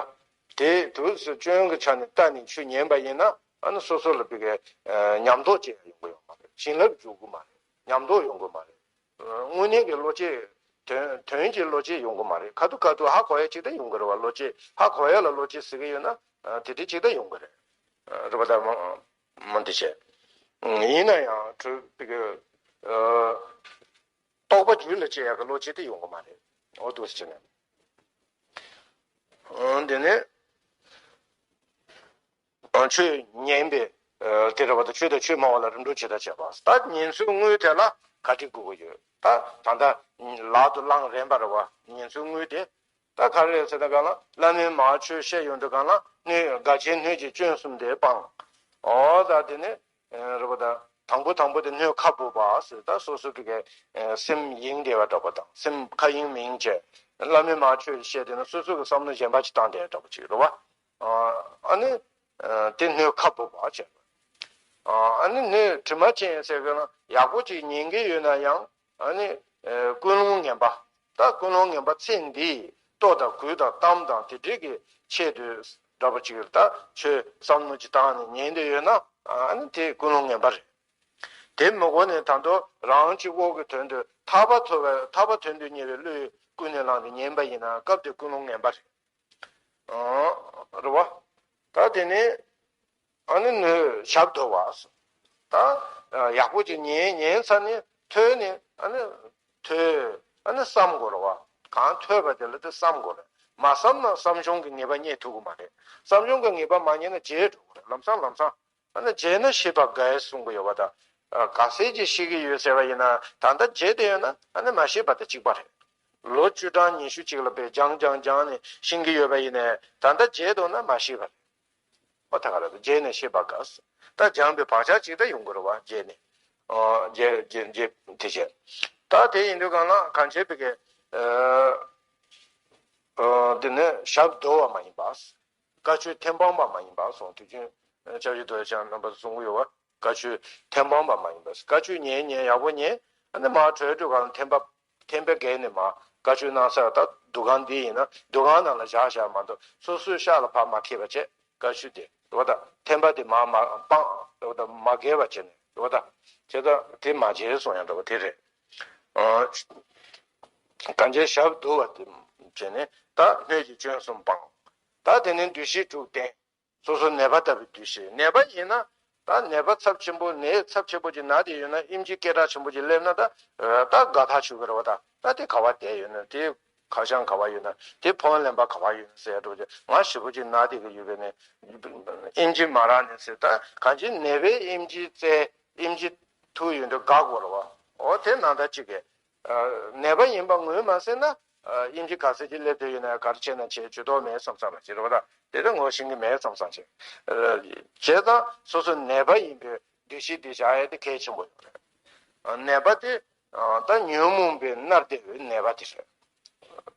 དེ་དུས་སུ་སྐྱོན་གྱི་ཆ་ནས་ལྟ་ནས་ཆོས་ཉན་པ་ཡིན་ན་ཨ་ནི་སོ་སོ་ལ་བི་ཀའི་ཉམས་རྟོགས་ཅིག་ཡོང་གི་ཡོད་མ་རེད། བྱིན་རླབས་འཇུག་གི་མ་རེད། ཉམས་རྟོགས་ཡོང་གི་མ་རེད། དངོས་གནས་ཀྱི་བློ་སྐྱེད། དོན་དོན་གྱི་བློ་སྐྱེད་ཡོང་གི་མ་རེད། ཁ་ཐུག་ཁ་ཐུག་ཧ་གོ་ཡ་ཅིག་ད་ཡོང་གི་རེད་བ། བློ་སྐྱེད་ཧ་གོ་ཡ་ལ་བློ་སྐྱེད་ཟེར་གི་ཡོད་ན་དེ་འདྲ་ཅིག་ད་ཡོང་གི་རེད། རེད་པ། ད་མ་མ་འདི་བྱས། ཡིན་ན་ཡང་གྲུབ་པའི་གི་རྟོགས་པ་རྒྱུད་ལ་སྐྱེ་ཡག་གི་བློ་སྐྱེད་དེ་ཡོང་གི་མ་རེད། འོ་འདུག་སེ་བྱས་ནས། འདི་ནས། ཆོས་ཉན་པའི་དེ་རེད་པ། ད་ཆོས་དང་ཆོས་སྨྲ་བ་ལ་རིམ་གྲོ་ཇི་ལྟར་བྱེད་པ། ད་ཉན་ཚུལ་དངོས་དེ་ལ་ག་འདྲ་དགོས་ཀྱི་ཡོད། ད་ད་ལྟ་ལག་ཏུ་བླངས་རན་པ་རེད་པ། ཉན་ཚུལ་དངོས་དེ། ད་ག་རེ་རེད་ཟེར་ན་གང་ལ་བླ་མའི་མར་ཆོས་བཤད་ཡོང་དུས་གང་ལ་སྣོད་འགལ་རྐྱེན་སྣོད་ཀྱི་སྐྱོན་གསུམ་དེ་སྤང་། འོ་ད་དེ་ནི་རེད་པ། ད་དང་པོ་དང་པོ་དེ་སྣོད་ཁ་སྦུབ་པ་ཟེར། ད་སོ་སོ་གི་སེམས་གཡེང་བསྡད་པ་འདྲ་པོ་དང་སེམས་ཁ་གཡེང་མི་གཡེང་བྱས། བླ་མའི་མར་ཆོས་བཤད་དེ་ན་སོ་སོ་གི་བསམ་བློ་གཞན་པ་ཅིག་བཏང་བསྡད་འདྲ་པོ་ཅིག་རེད་པ། ཨ་ནི། དེ་སྣོད་ཁ་སྦུབ་པ་བྱས། ཨ་ནི་སྣོད་དྲི་མ་ཅན་ཟེར་གི་ན་ཡག་པོ་ཅིག་ཉན་གི་ཡོད་ན་ཡང་ཨ་ནི། ཀུན་སློང་ངན་པ། ད་ཀུན་སློང་ངན་པ་ཚེ་འདིའི་ལྟོ་དང་གོས་དང་གཏམ་དང་དེ་འདྲའི་གི་ཆེད་དུ་འདྲ་པོ་ཅིག་ད་ཆོས་བསམ་བློ་ཅིག་བཏང་ནས་ཉན་བསྡད་ཡོད་ན་ཨ་ནི་དེ་ཀུན་སློང་ངན་པ་རེད། དེ་མི་དགོས་ནས་ད་དུང་རང་གཅིག་པོ་གི་དོན་དུ་ཐར་པ་ཐོབ་པའི་ཐར་པ་དོན་དུ་གཉེར་བའི་བློས་ཀུན་ནས་བསླངས་ཏེ་ཉན་པ་ཡིན་ན་སྐབས་དེ་ཀུན་སློང་ངན་པ་རེད། རེད་བ། ད་དེ་ནས་ཨ་ནི་ནི་ཞབས་རྡོལ་བ། ད་ཡག་པོ་ཅིག་ཉན་ཉན་ཚར་ནས་ཐོས་ནས་ཨ་ནི་ཐོས་ཨ་ནི་བསམ་དགོས་རེད་བ། གང་ཐོས་པ་དེ་ལ་དེ་བསམ་དགོས་རེད། མ་བསམ་ན་བསམ་བྱུང་གི་ངེས་པ་རྙེད་ཐུབ་ཀྱི་མ་རེད། བསམ་བྱུང་གི་ངེས་པ་མ་རྙེད་ན་བརྗེད་འགྲོ་གི་རེད། ལམ་སང་ལམ་སང་། ཨ་ནི་བརྗེད་ན་ཤེས་པ་དགའ་གསུང་གི་ཡོད་པ་དང་། ག་ཚད་ཅིག་ཤེས་ཀྱི་ཡོད་ཟེར་བ་ཡིན་ན་ད་ལྟ་བརྗེད་དེ་ཡོད་ན་ཨ་ནི་མ་ཤེས་པ་དང་གཅིག་པ་རེད། ལོ་བཅུ་གྲངས་ཉི་ཤུ་ཅིག་ལ་དཔེ་སྦྱང་སྦྱང་སྦྱང་ནས་ཤེས་ཀྱི་ཡོད་པ་ཡིན་ནའི་ད་ལྟ་བརྗེད་འདུག་ན་མ་ཤེས་པ་རེད། ཨོ་ད་ག་རེད། བརྗེད་ནས་ཤེས་པ་དགའ། ད་སྦྱངས་པའི་བག་ཆགས་ཅིག་ད་ཡོང་གི་རེད་བ། བརྗེད་ནས། ཨོ་བརྗེད་བརྗེད་བརྗེད་དེ་བྱས། ད་དེ་ཡིན་དུས་གང་ལ་གང་བྱེད་པའི་གི་ཨོ་དེ་ནས་ཞབས་རྡོལ་བ་མ་ཡིན་པ། བཀའ་ཆོས་ཐེམ་སྤང་པ་མ་ཡིན་པ་སོང་དུས་ཀྱང་། ཨ་སྐྱབས་རྗེ་རྡོ་རྗེ་འཆང་རྣམ་པ་གསུང་གི་ཡོད་བ། བཀའ་ཆོས་ཐེམ་སྤང་པ་མ་ཡིན་པ། བཀའ་ཆོས་ཉན་ཉན་ཡག་པོ་ཉན། ཨ་ནི་མར་གྲོལ་དུས་གང་ཐེམ་པ་ཐེམ་པ་བརྒལ་ནས་མར་བཀའ་ཆོས་གནང་ས་ད་འདུ་ཁང་འདི་ཡིན་ན་འདུ་ཁང་ནང་ལ་བཞག་བཞག་མ་གཏོགས་སོ་སོའི་ཤག་ལ་ཕར་མ་འཁྱེར་བ་བྱས། བཀའ་ཆོས་དེ་རེད་བ། ད་ཐེམ་པ་དེ་མར་མ་སྤང་རེད་བ། ད་མ་བརྒལ་བ་བྱས་ནས་རེད་བ། ད་བྱས་ད་དེ་མ་བྱས་སོང་ཡང་འདྲ་བ་དེ་རེད། ཨ་གང་བྱས་ཞབས་རྡོལ་བ་དེ་ བྱས་ནས་ད་སྣོད་ཀྱི་སྐྱོན་གསུམ་སྤང་། ད་དེ་ནས་འདུ་ཤེས་དྲུག་བསྟེན། སོ་སོ་ནད་པ་ལྟ་བུའི་འདུ་ཤེས། ནད་པ་ཡིན་ན་ད་ནད་པ་ཚབས་ཆེན་པོ་ནད་ཚབས་ཆེན་པོ་ཅིག་ན་དེ་ཡོད་ན་ཨེམ་ཆི་སྐད་གྲགས་ཆེན་པོ་ཅིག་སླེབས་ན་ད་ད་དགའ་ཐག་ཆོད་གི་རེད་བ། ད་ད་དེ་ག་བ་བསྡད་ཡོད་ན་དེ། ཁ་བྱང་ག་བ་ཡོད་ན་དེ་ཕོན་ལེན་པ་ག་བ་ཡོད་ན་ཟེར་ཡ་འདྲ་བོ་ཅིག་ང་ཞེ་པོ་ཅིག་ན་བསྡད་ཀྱི་ཡོད་པས་ནས་ཨེམ་ཆི་མ་རག་ནས་ཟེར། ད་གང་ཅི་ནད་པའི་ཨེམ་ཆི་བཙལ་ཨེམ་ཆི་ཐུག་ཡོད་འདུག་དགའ་དགོས་རེད་བ། འོ་དེ་ནང་ལྟར་ཅིག་གི་ནད་པ་ཡིན་པ་ངོས་མ་ཟིན་ན་ཨེམ་ཆི་ག་ཚད་ཅིག་སླེབས་བསྡད་ཡོད་ན་ག་རེ་བྱས་ན་བྱས་ཇུས་གཏོགས་མེད་བསམ་བསམ་ལ་ཅིག་རེད་བ། ད་དེ་ལ་ངོ་ཤེས་ཀྱི་མེད་བསམ་བསམ་ཅིག་བྱས་ཙང་སོ་སོ་ནད་པ་ཡིན་པའི་འདུ་ཤེས་དེ་བཞག་ཡ་དེ་གལ་ཆེན་པོ་ཡོད་རེད། ནད་པ་དེ་ད་ཉོན་མོངས་པའི་མནར་བསྡད་པའི་ནད་པ་དེ་རེད།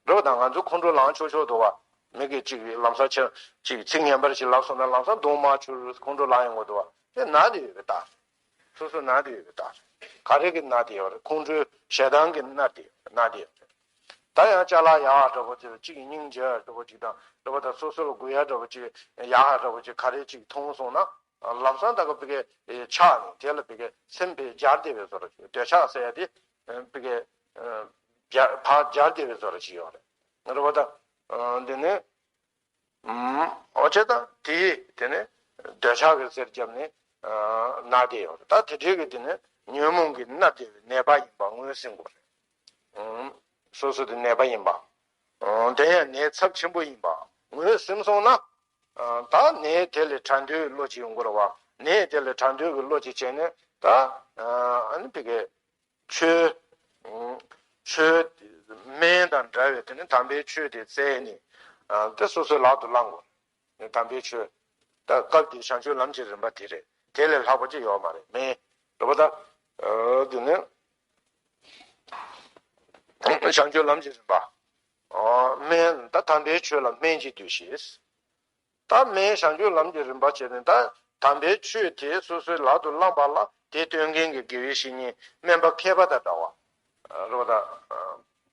འགྲོ་དང་ང་ཚོ་ཁོང་ཁྲོ་ལངས་ཆོག་ཆོག་འདུག་བ། མི་གིས་ཅིག་ལམ་སང་ཆ་ཅིག་ཚིག་ངན་པ་ཞིག་ལབ་སོང་ན་ལམ་སང་གདོང་དམར་འཕྱུར་ཁོང་ཁྲོ་ལངས་ཡོང་གི་འདུག་བ། དེ་ན་དེ་ཡོད་པའི་རྟགས་རེད། སོ་སོ་ན་དེ་ཡོད་པའི་རྟགས་རེད། ག་རེ་གི་ན་དེ་ཡོད་རེད། ཁོང་ཁྲོའི་ཞེ་སྡང་གི་ན་དེ་ཡོད་ན་དེ་ཡོད་རེད། ད་ཡང་ཅ་ལག་ཡག་འདྲ་པོ་ཅིག་གཅིག་སྙིང་རྗེ་འདྲ་པོ་ཅིག་དང་འདྲ་པོ་དང་སོ་སོ་ལ་དགོས་ཡ་འདྲ་པོ་ཅིག་ཡག་འདྲ་པོ་ཅིག་ག་རེ་ཅིག་མཐོང་སོང་ན། ལམ་སང་ད་ག་བི་གའི་ཆགས་ནས་དེ་ལ་བི་གའི་སེམས་པའི་སྦྱར་བདེ་བའི་བཟོ་འདྲ་ཅིག་འདོད་ཆགས་ཟེར་ཡ་དེ་བི་གའི་ཕར་སྦྱར་བདེ་བའི་བཟོ་འདྲ་ཅིག་ཡོད་རེད། རེད་པ། ད་འདི་ནི་འོ་བྱས་ད་དེ་དེ་ནི་འདོད་ཆགས་ཀྱི་རྩེར་བརྒྱབ་ནས་ན་བསྡད་ཡོད་རེད། ད་དེ་འདྲའི་གི་དེ་ནི་ཉོན་མོངས་ཀྱིས་མནར་བསྡད་པའི་ནད་པ་ཡིན་པ་ངོས་ཟིན་དགོས་རེད། སོ་སོ་དེ་ནད་པ་ཡིན་པ། དེ་ཡང་ནད་ཚབས་ཆེན་པོ་ཡིན་པ་ངོས་ཟིན་སོང་ན། ད་ནད་དེ་ལས་དྲག་འདོད་བློ་ཅིག་ཡོང་གི་རེད་བ། ནད་དེ་ལས་དྲག་འདོད་ཀྱི་བློ་ཅིག་བྱས་ནས་ད་ཨ་ནི་བི་གའི་ཆོས་ཆོས་སྨན་དང་འདྲ་བའི་དེ་ནི་དམ་པའི་ཆོས་དེ་བཙལ་ནས་དེ་སོ་སོའི་ལག་ཏུ་བླང་དགོས། དམ་པའི་ཆོས། ད་སྐབས་འདིའི་བྱང་ཆུབ་ལམ་གྱི་རིམ་པ་དེ་རེད། དེ་ལས་ལྷག་པ་ཅིག་ཡོད་མ་རེད། མེད། རེད་པ། ད་འདི་ནི་བྱང་ཆུབ་ལམ་གྱི་རིམ་པ། སྨན་ད་དམ་པའི་ཆོས་ལ་སྨན་གྱི་འདུ་ཤེས། ད་སྨན་བྱང་ཆུབ་ལམ་གྱི་རིམ་པ་བྱས་ནས་ད་དམ་པའི་ཆོས་དེ་སོ་སོའི་ལག་ཏུ་བླངས་པ་ལ་དེ་སྟོན་མཁན་གྱི་དགེ་བའི་བཤེས་གཉེན་སྨན་པ་མཁས་པ་དང་འདྲ་བ། རེད་པ།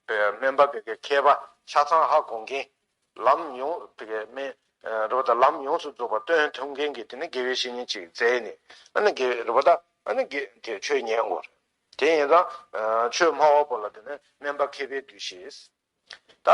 ད་སྨན་པ་བི་གའི་མཁས་པ་ཆ་ཚང་ཧ་གོ་མཁན། ལམ་ཡོངས་བི་གའི་སྨན་རེད་པ། ད་ལམ་ཡོངས་སུ་རྫོགས་པ་སྟོན་ཐུབ་མཁན་གྱི་དེ་ནི་དགེ་བའི་བཤེས་གཉེན་ཅིག་བཙལ་ནས་ཨ་ནི་དགེ་རེད་པ། ད་ཨ་ནི་དགེ་དེ་ཆོས་ཉན་དགོས་རེད། དེ་ཡིན་ཙང་ཆོས་སྨྲ་བ་པོ་ལ་དེ་ནི་སྨན་པ་མཁས་པའི་འདུ་ཤེས། ད་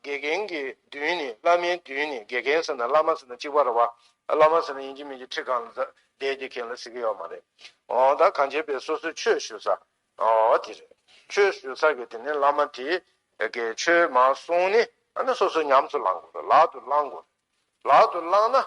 དགེ་རྒན་གྱི་མདུན་ནས་བླ་མའི་མདུན་ནས་དགེ་རྒན་ཟེར་ན་བླ་མ་ཟེར་ན་གཅིག་པ་རེད་པ། བླ་མ་ཟེར་ན་ཡིན་གཅིག་མིན་གཅིག་ཁྲི་སྒང་ལ་བསྡད་ཀྱི་མཁན་ལ་ཟེར་གྱི་ཡོད་མ་རེད། འོ་ད་གང་བྱས་པའི་སོ་སོའི་ཆོས་ཞུ་ས། འོ་དེ་རེད། ཆོས་ཞུ་ས་གི་དེ་ནི་བླ་མ་དེས་གི་ཆོས་མར་གསུངས་ནས་ཨ་ནི་སོ་སོ་ཉམས་སུ་བླང་དགོས་རེད། ལག་ཏུ་བླང་དགོས་རེད། ལག་ཏུ་བླངས་ན།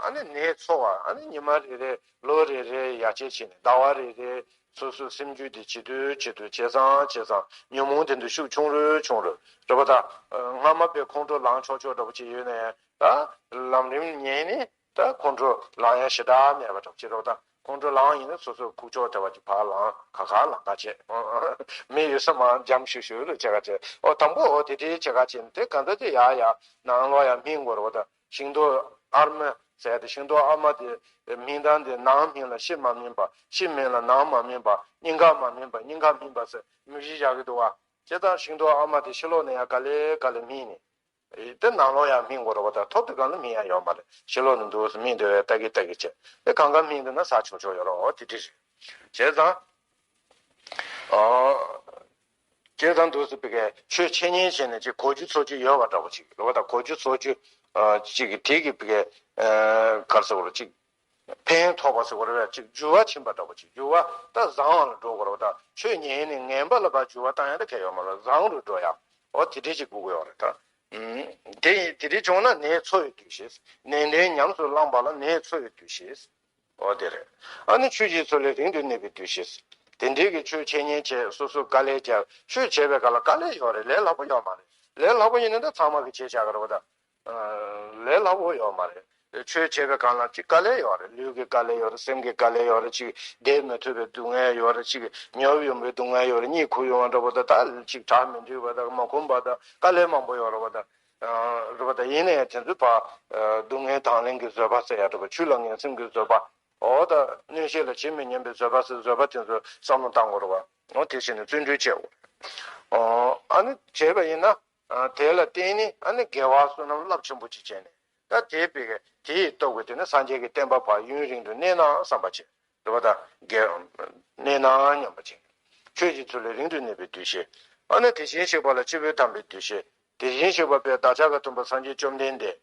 ཨ་ནི་ནད་འཚོ་བ་ཨ་ནི་ཉི་མ་རེ་རེ་ལོ་རེ་རེ་ཡར་བཅད་བྱས་ནས་ཟླ་བ་རེ་རེ་སོ་སོའི་སེམས་རྒྱུད་དེ་ཇེ་དུལ་ཇེ་དུལ་ཇེ་བཟང་ཇེ་བཟང་ཉོན་མོངས་དེ་ཚོ་ཤུགས་ཆུང་རུ་ཆུང་རུ་རེད་པ། ད་སྔ་མ་པའི་ཁོང་ཁྲོ་ལངས་ཆོག་ཆོག་འདྲ་པོ་ཅིག་ཡོད་ན་ཡང་ད་ལམ་རིམ་ཉན་ནས་ད་ཁོང་ཁྲོ་ལངས་ཡ་ཞེ་དྲག་མེད་པ་འདྲ་པོ་ཅིག་རེད་པ། ད་ཁོང་ཁྲོ་ལངས་ཡིན་ན་སོ་སོའི་ཁུག་ཀྱོག་དེ་བ་ཅིག་ཕར་ལངས་ཁ་ཁ་ལངས་ཁ་བྱས། མི་ཡོད་ས་མ་འཇམ་ཤུ་ཤུ་ལ་བྱེད་ཁ་བྱས། ཨོ་དང་པོ་ཨོ་དེ་དེ་བྱེད་ཁ་བྱས་ནས་དེ་གང་ལྟར་ཅིག་ཡ་ཡ་ནང་ལོགས་ཡ་སྨིན་དགོས་རེད་པ། ད། ཤིང་ཏོག་ཨར་མ་ཟེར་ཏེ་ཤིང་ཏོག་ཨར་མ་དེ་སྨིན་སྟངས་དེ་ནང་སྨིན་ལ་ཕྱི་མ་སྨིན་པ། ཕྱི་སྨིན་ལ་ནང་མ་སྨིན་པ། སྙིང་ག་མ་སྨིན་པ་སྙིང་ག་སྨིན་པ་ཟེར་མི་གཞི་བཞག་གི་འདུག་བ། བྱས་ཙང་ཤིང་ཏོག་ཨར་མ་དེ་ཕྱི་ལོགས་ནས་ཡང་ག་ལེ་ག་ལེ་སྨིན་ནས། དེ་ནང་ལོགས་ཡང་སྨིན་དགོས་རེད་པ། ད་ཐོབ་དུས་སྒང་ལ་སྨིན་ཡ་ཡོད་མ་རེད། ཕྱི་ལོགས་ནས་འདུག་སེ་སྨིན་འདུག་བས་ལྟ་གི་ལྟ་གི་བྱས་དེ་གང་ག་སྨིན་འདུག་ན་ཟ་ཆོག་ཆོག་ཡོད་རེད། འོ་དེ་འདྲ་རེད། བྱས་ཙང་། ཨ། བྱས་ཙང་འདུག་སེ་བི་གའི་ཆོས་འཆད་ཉན་བྱས་ནས་ཅིག་གོ་རྒྱུ་ཚོར་རྒྱུ་ཡོད་པ་འདྲ་པོ་ཅིག་རེད་པ། ད་གོ་རྒྱུ་ཚོར་རྒྱུ་ཨ་ཅིག་གི་དེ་གི་བི་གའི་ཨ་ག་རེ་ཟེར་དགོས་རེད། ཅིག་ཕན་ཐོགས་པ་ཟེར་དགོས་རེད་པས། ཅིག་འགྱུར་བ་ཕྱིན་པ་འདྲ་པོ་ཅིག་འགྱུར་བ་ད་བཟང་བ་ལ་འགྲོ་དགོས་རེད་པ། ད་ཆོས་ཉན་ནས་ངན་པ་ལ་ཕར་འགྱུར་བ་བཏང་ཡ་ད་གལ་ཡོད་མ་རེད། བཟང་རུ་འགྲོ་ཡ། འོ་དེ་འདྲས་ཅིག་དགོས་ཀྱི་ཡོད་རེད་ད། ཨུམ། དེ་ཡིན་དེ་འདྲས་བྱུང་ན་ནད་འཚོ་བའི་འདུ་ཤེས། ནན་ཏན་ཉམས་སུ་བླངས་པ་ལ་ནད་འཚོ་བའི་འདུ་ཤེས། འོ་དེ་རེད། ཨ་ནི་ཆོས་ཀྱི་ཚུལ་ལས་རིང་དུ་གནས་པའི་འདུ་ཤེས། དེ་འདྲའི་གི་ཆོས་འཆད་ཉན་བྱས་སོ་སོ་དཀའ་ལས་བརྒྱབ། ཆོས་བྱས་པའི་སྒང་ལ་དཀའ་ལས་ཡོད་རེད། ལས་སླ་པོ་ཡོད་མ་རེད། ལས་སླ་པོ་ཡིན་ན་ད་ཚང་མ་གི་བྱེད་བཞག་གི་རེད་པ་ད། ལས་སླ་པོ་ཡོད་མ་རེད། ཆོས་བྱས་པའི་སྒང་ལ་ཅིག་དཀའ་ལས་ཡོད་རེད། ལུས་ཀྱི་དཀའ་ལས་ཡོད་རེད། སེམས་ཀྱི་དཀའ་ལས་ཡོད་རེད། ཅིག་བསྡད་མི་ཐུབ་པའི་སྡུག་བསྔལ་ཡོད་རེད། ཅིག་ཉོབ་ཡོང་བའི་སྡུག་བསྔལ་ཡོད་རེད། གཉིད་ཁུག་ཡོང་བ་འདྲ་པོ་ད་ད་ཅིག་བྲག་མི་འདུག་པ་ད་མ་ཁོམ་པ་ད་དཀའ་ལས་མང་པོ་ཡོད་རེད་པ་ད། རེད་པ་ད། ཡིན་ན་ཡང་དེ་ཚོའི་བར་སྡུག་བསྔལ་དང་ལེན་གྱི་བཟོད་པ་ཟེར་ཡ་འདྲ་པོ། ཆོས་ལ་ངན་སེམས་ཀྱི་བཟོད་པ། འོ་ད་གནོད་བྱེད་ལ་ཇི་མི་སྙམ་པའི་བཟོད་པ་ཟེར། བཟོད་པ་དེ་ཚོ་བསམ་བློ་བཏང་དགོས་རེད་པ། འོ་དེ་བྱས་ནས་བརྩོན་འགྲུས་བྱེད་དགོས་རེད། ཨ་ནི་བྱས་པ་ཡིན་ན། དེ་ལ་བརྟེན་ནས་ཨ་ནི་དགེ་བ་བསོད་ནམས་རླབས་ཆེན་པོ་ཅིག་བྱས་ནས་ད་དེ་བས་དེ་ཡི་སྟོབས་ཀྱིས་དེ་ནི་སངས་རྒྱས་ཀྱི་བསྟན་པ་བར་ཡུན་རིང་དུ་གནས་ན་བསམ་པ་བྱེད། རེད་པ་ད། དགེ་གནས་ན་སྙམ་པ་བྱེད། ཆོས་ཀྱི་ཚུལ་ལས་རིང་དུ་གནས་པའི་འདུ་ཤེས། ཨ་ནི་དེ་བཞིན་གཤེགས་པ་ལ་སྤྱི་བོས་འདམས་པའི་འདུ་ཤེས། དེ་བཞིན་གཤེགས་པ་དཔལ་བདག་ཅག་གི་སྟོན་པ་སངས་རྒྱས་བཅོམ་ལྡན་འདས།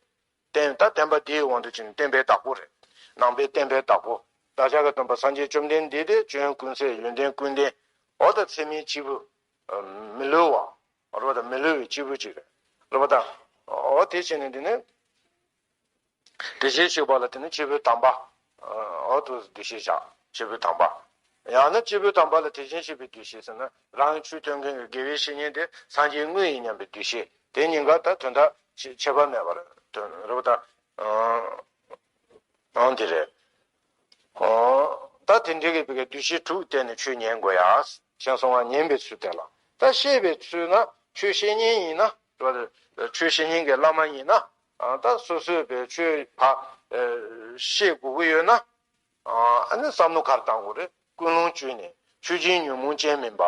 བསྟན་ད་བསྟན་པ་འདིའི་དབང་དུ་བྱས་ནས་བསྟན་པའི་བདག་པོ་རེད། ནང་པའི་བསྟན་པའི་བདག་པོ། བདག་ཅག་གི་སྟོན་པ་སངས་རྒྱས་བཅོམ་ལྡན་འདས་དེ་སྐྱོན་ཀུན་ཟད་ཡོན་ཏན་ཀུན་ལྡན། འོ་ད་ཚད་མེད་སྐྱེས་བུ། མི་བསླུ་བ། རེད་པ་ད། མི་བསླུ་བའི་སྐྱེས་བུ་ཅིག་རེད། རེད་པ་ད། འོ་དེ་བྱས་ནས་འདི་ནི། དེ་བཞིན་གཤེགས་པ་ལ་དེ་ནི་སྐྱེས་བུ་དམ་པ། འོ་དུ་འདུ་ཤེས་བཞག་སྐྱེས་བུ་དམ་པ། ཡང་ན་སྐྱེས་བུ་དམ་པ་ལ་དེ་བཞིན་གཤེགས་པའི་འདུ་ཤེས་ཟེར་ན། རང་གི་ཆོས་སྟོན་མཁན་གྱི་དགེ་བའི་བཤེས་གཉེན་དེ་སངས་རྒྱས་དངོས་ཡིན་སྙམ་པའི་འདུ་ཤེས། དེ་གཉིས་ཀ་ད་དོན་དག་ཆེ་ཁྱད་པར་མེད་པར་དོན་རེད་པ་ད། ཨང་དེ་རེད། ཨོ། ད་དེ་འདྲའི་གི་བི་གའི་འདུ་ཤེས་དྲུག་བརྟེན་ནས་ཆོས་ཉན་དགོས་ཡ། ཞེས་གསུངས་པ། ཉན་པའི་ཚུལ་དེ་ལ། ད་བཤད་པའི་ཚུལ་ན་ཆོས་བཤད་མཁན་ཡིན་ན། ཆོས་བཤད་མཁན་གྱི་བླ་མ་ཡིན་ན། ཨ་ད་སོ་སོས་བའི་ཆོས་ཕ། བཤད་དགོས་ཀྱི་ཡོད་ན། ཨ་ནི་བསམ་བློ་ག་རེ་བཏང་དགོས་རེད། ཀུན་སློང་བཅོས་ནས་ཆོས་བཞིན་ཉོན་མོངས་ཅན་མིན་པ།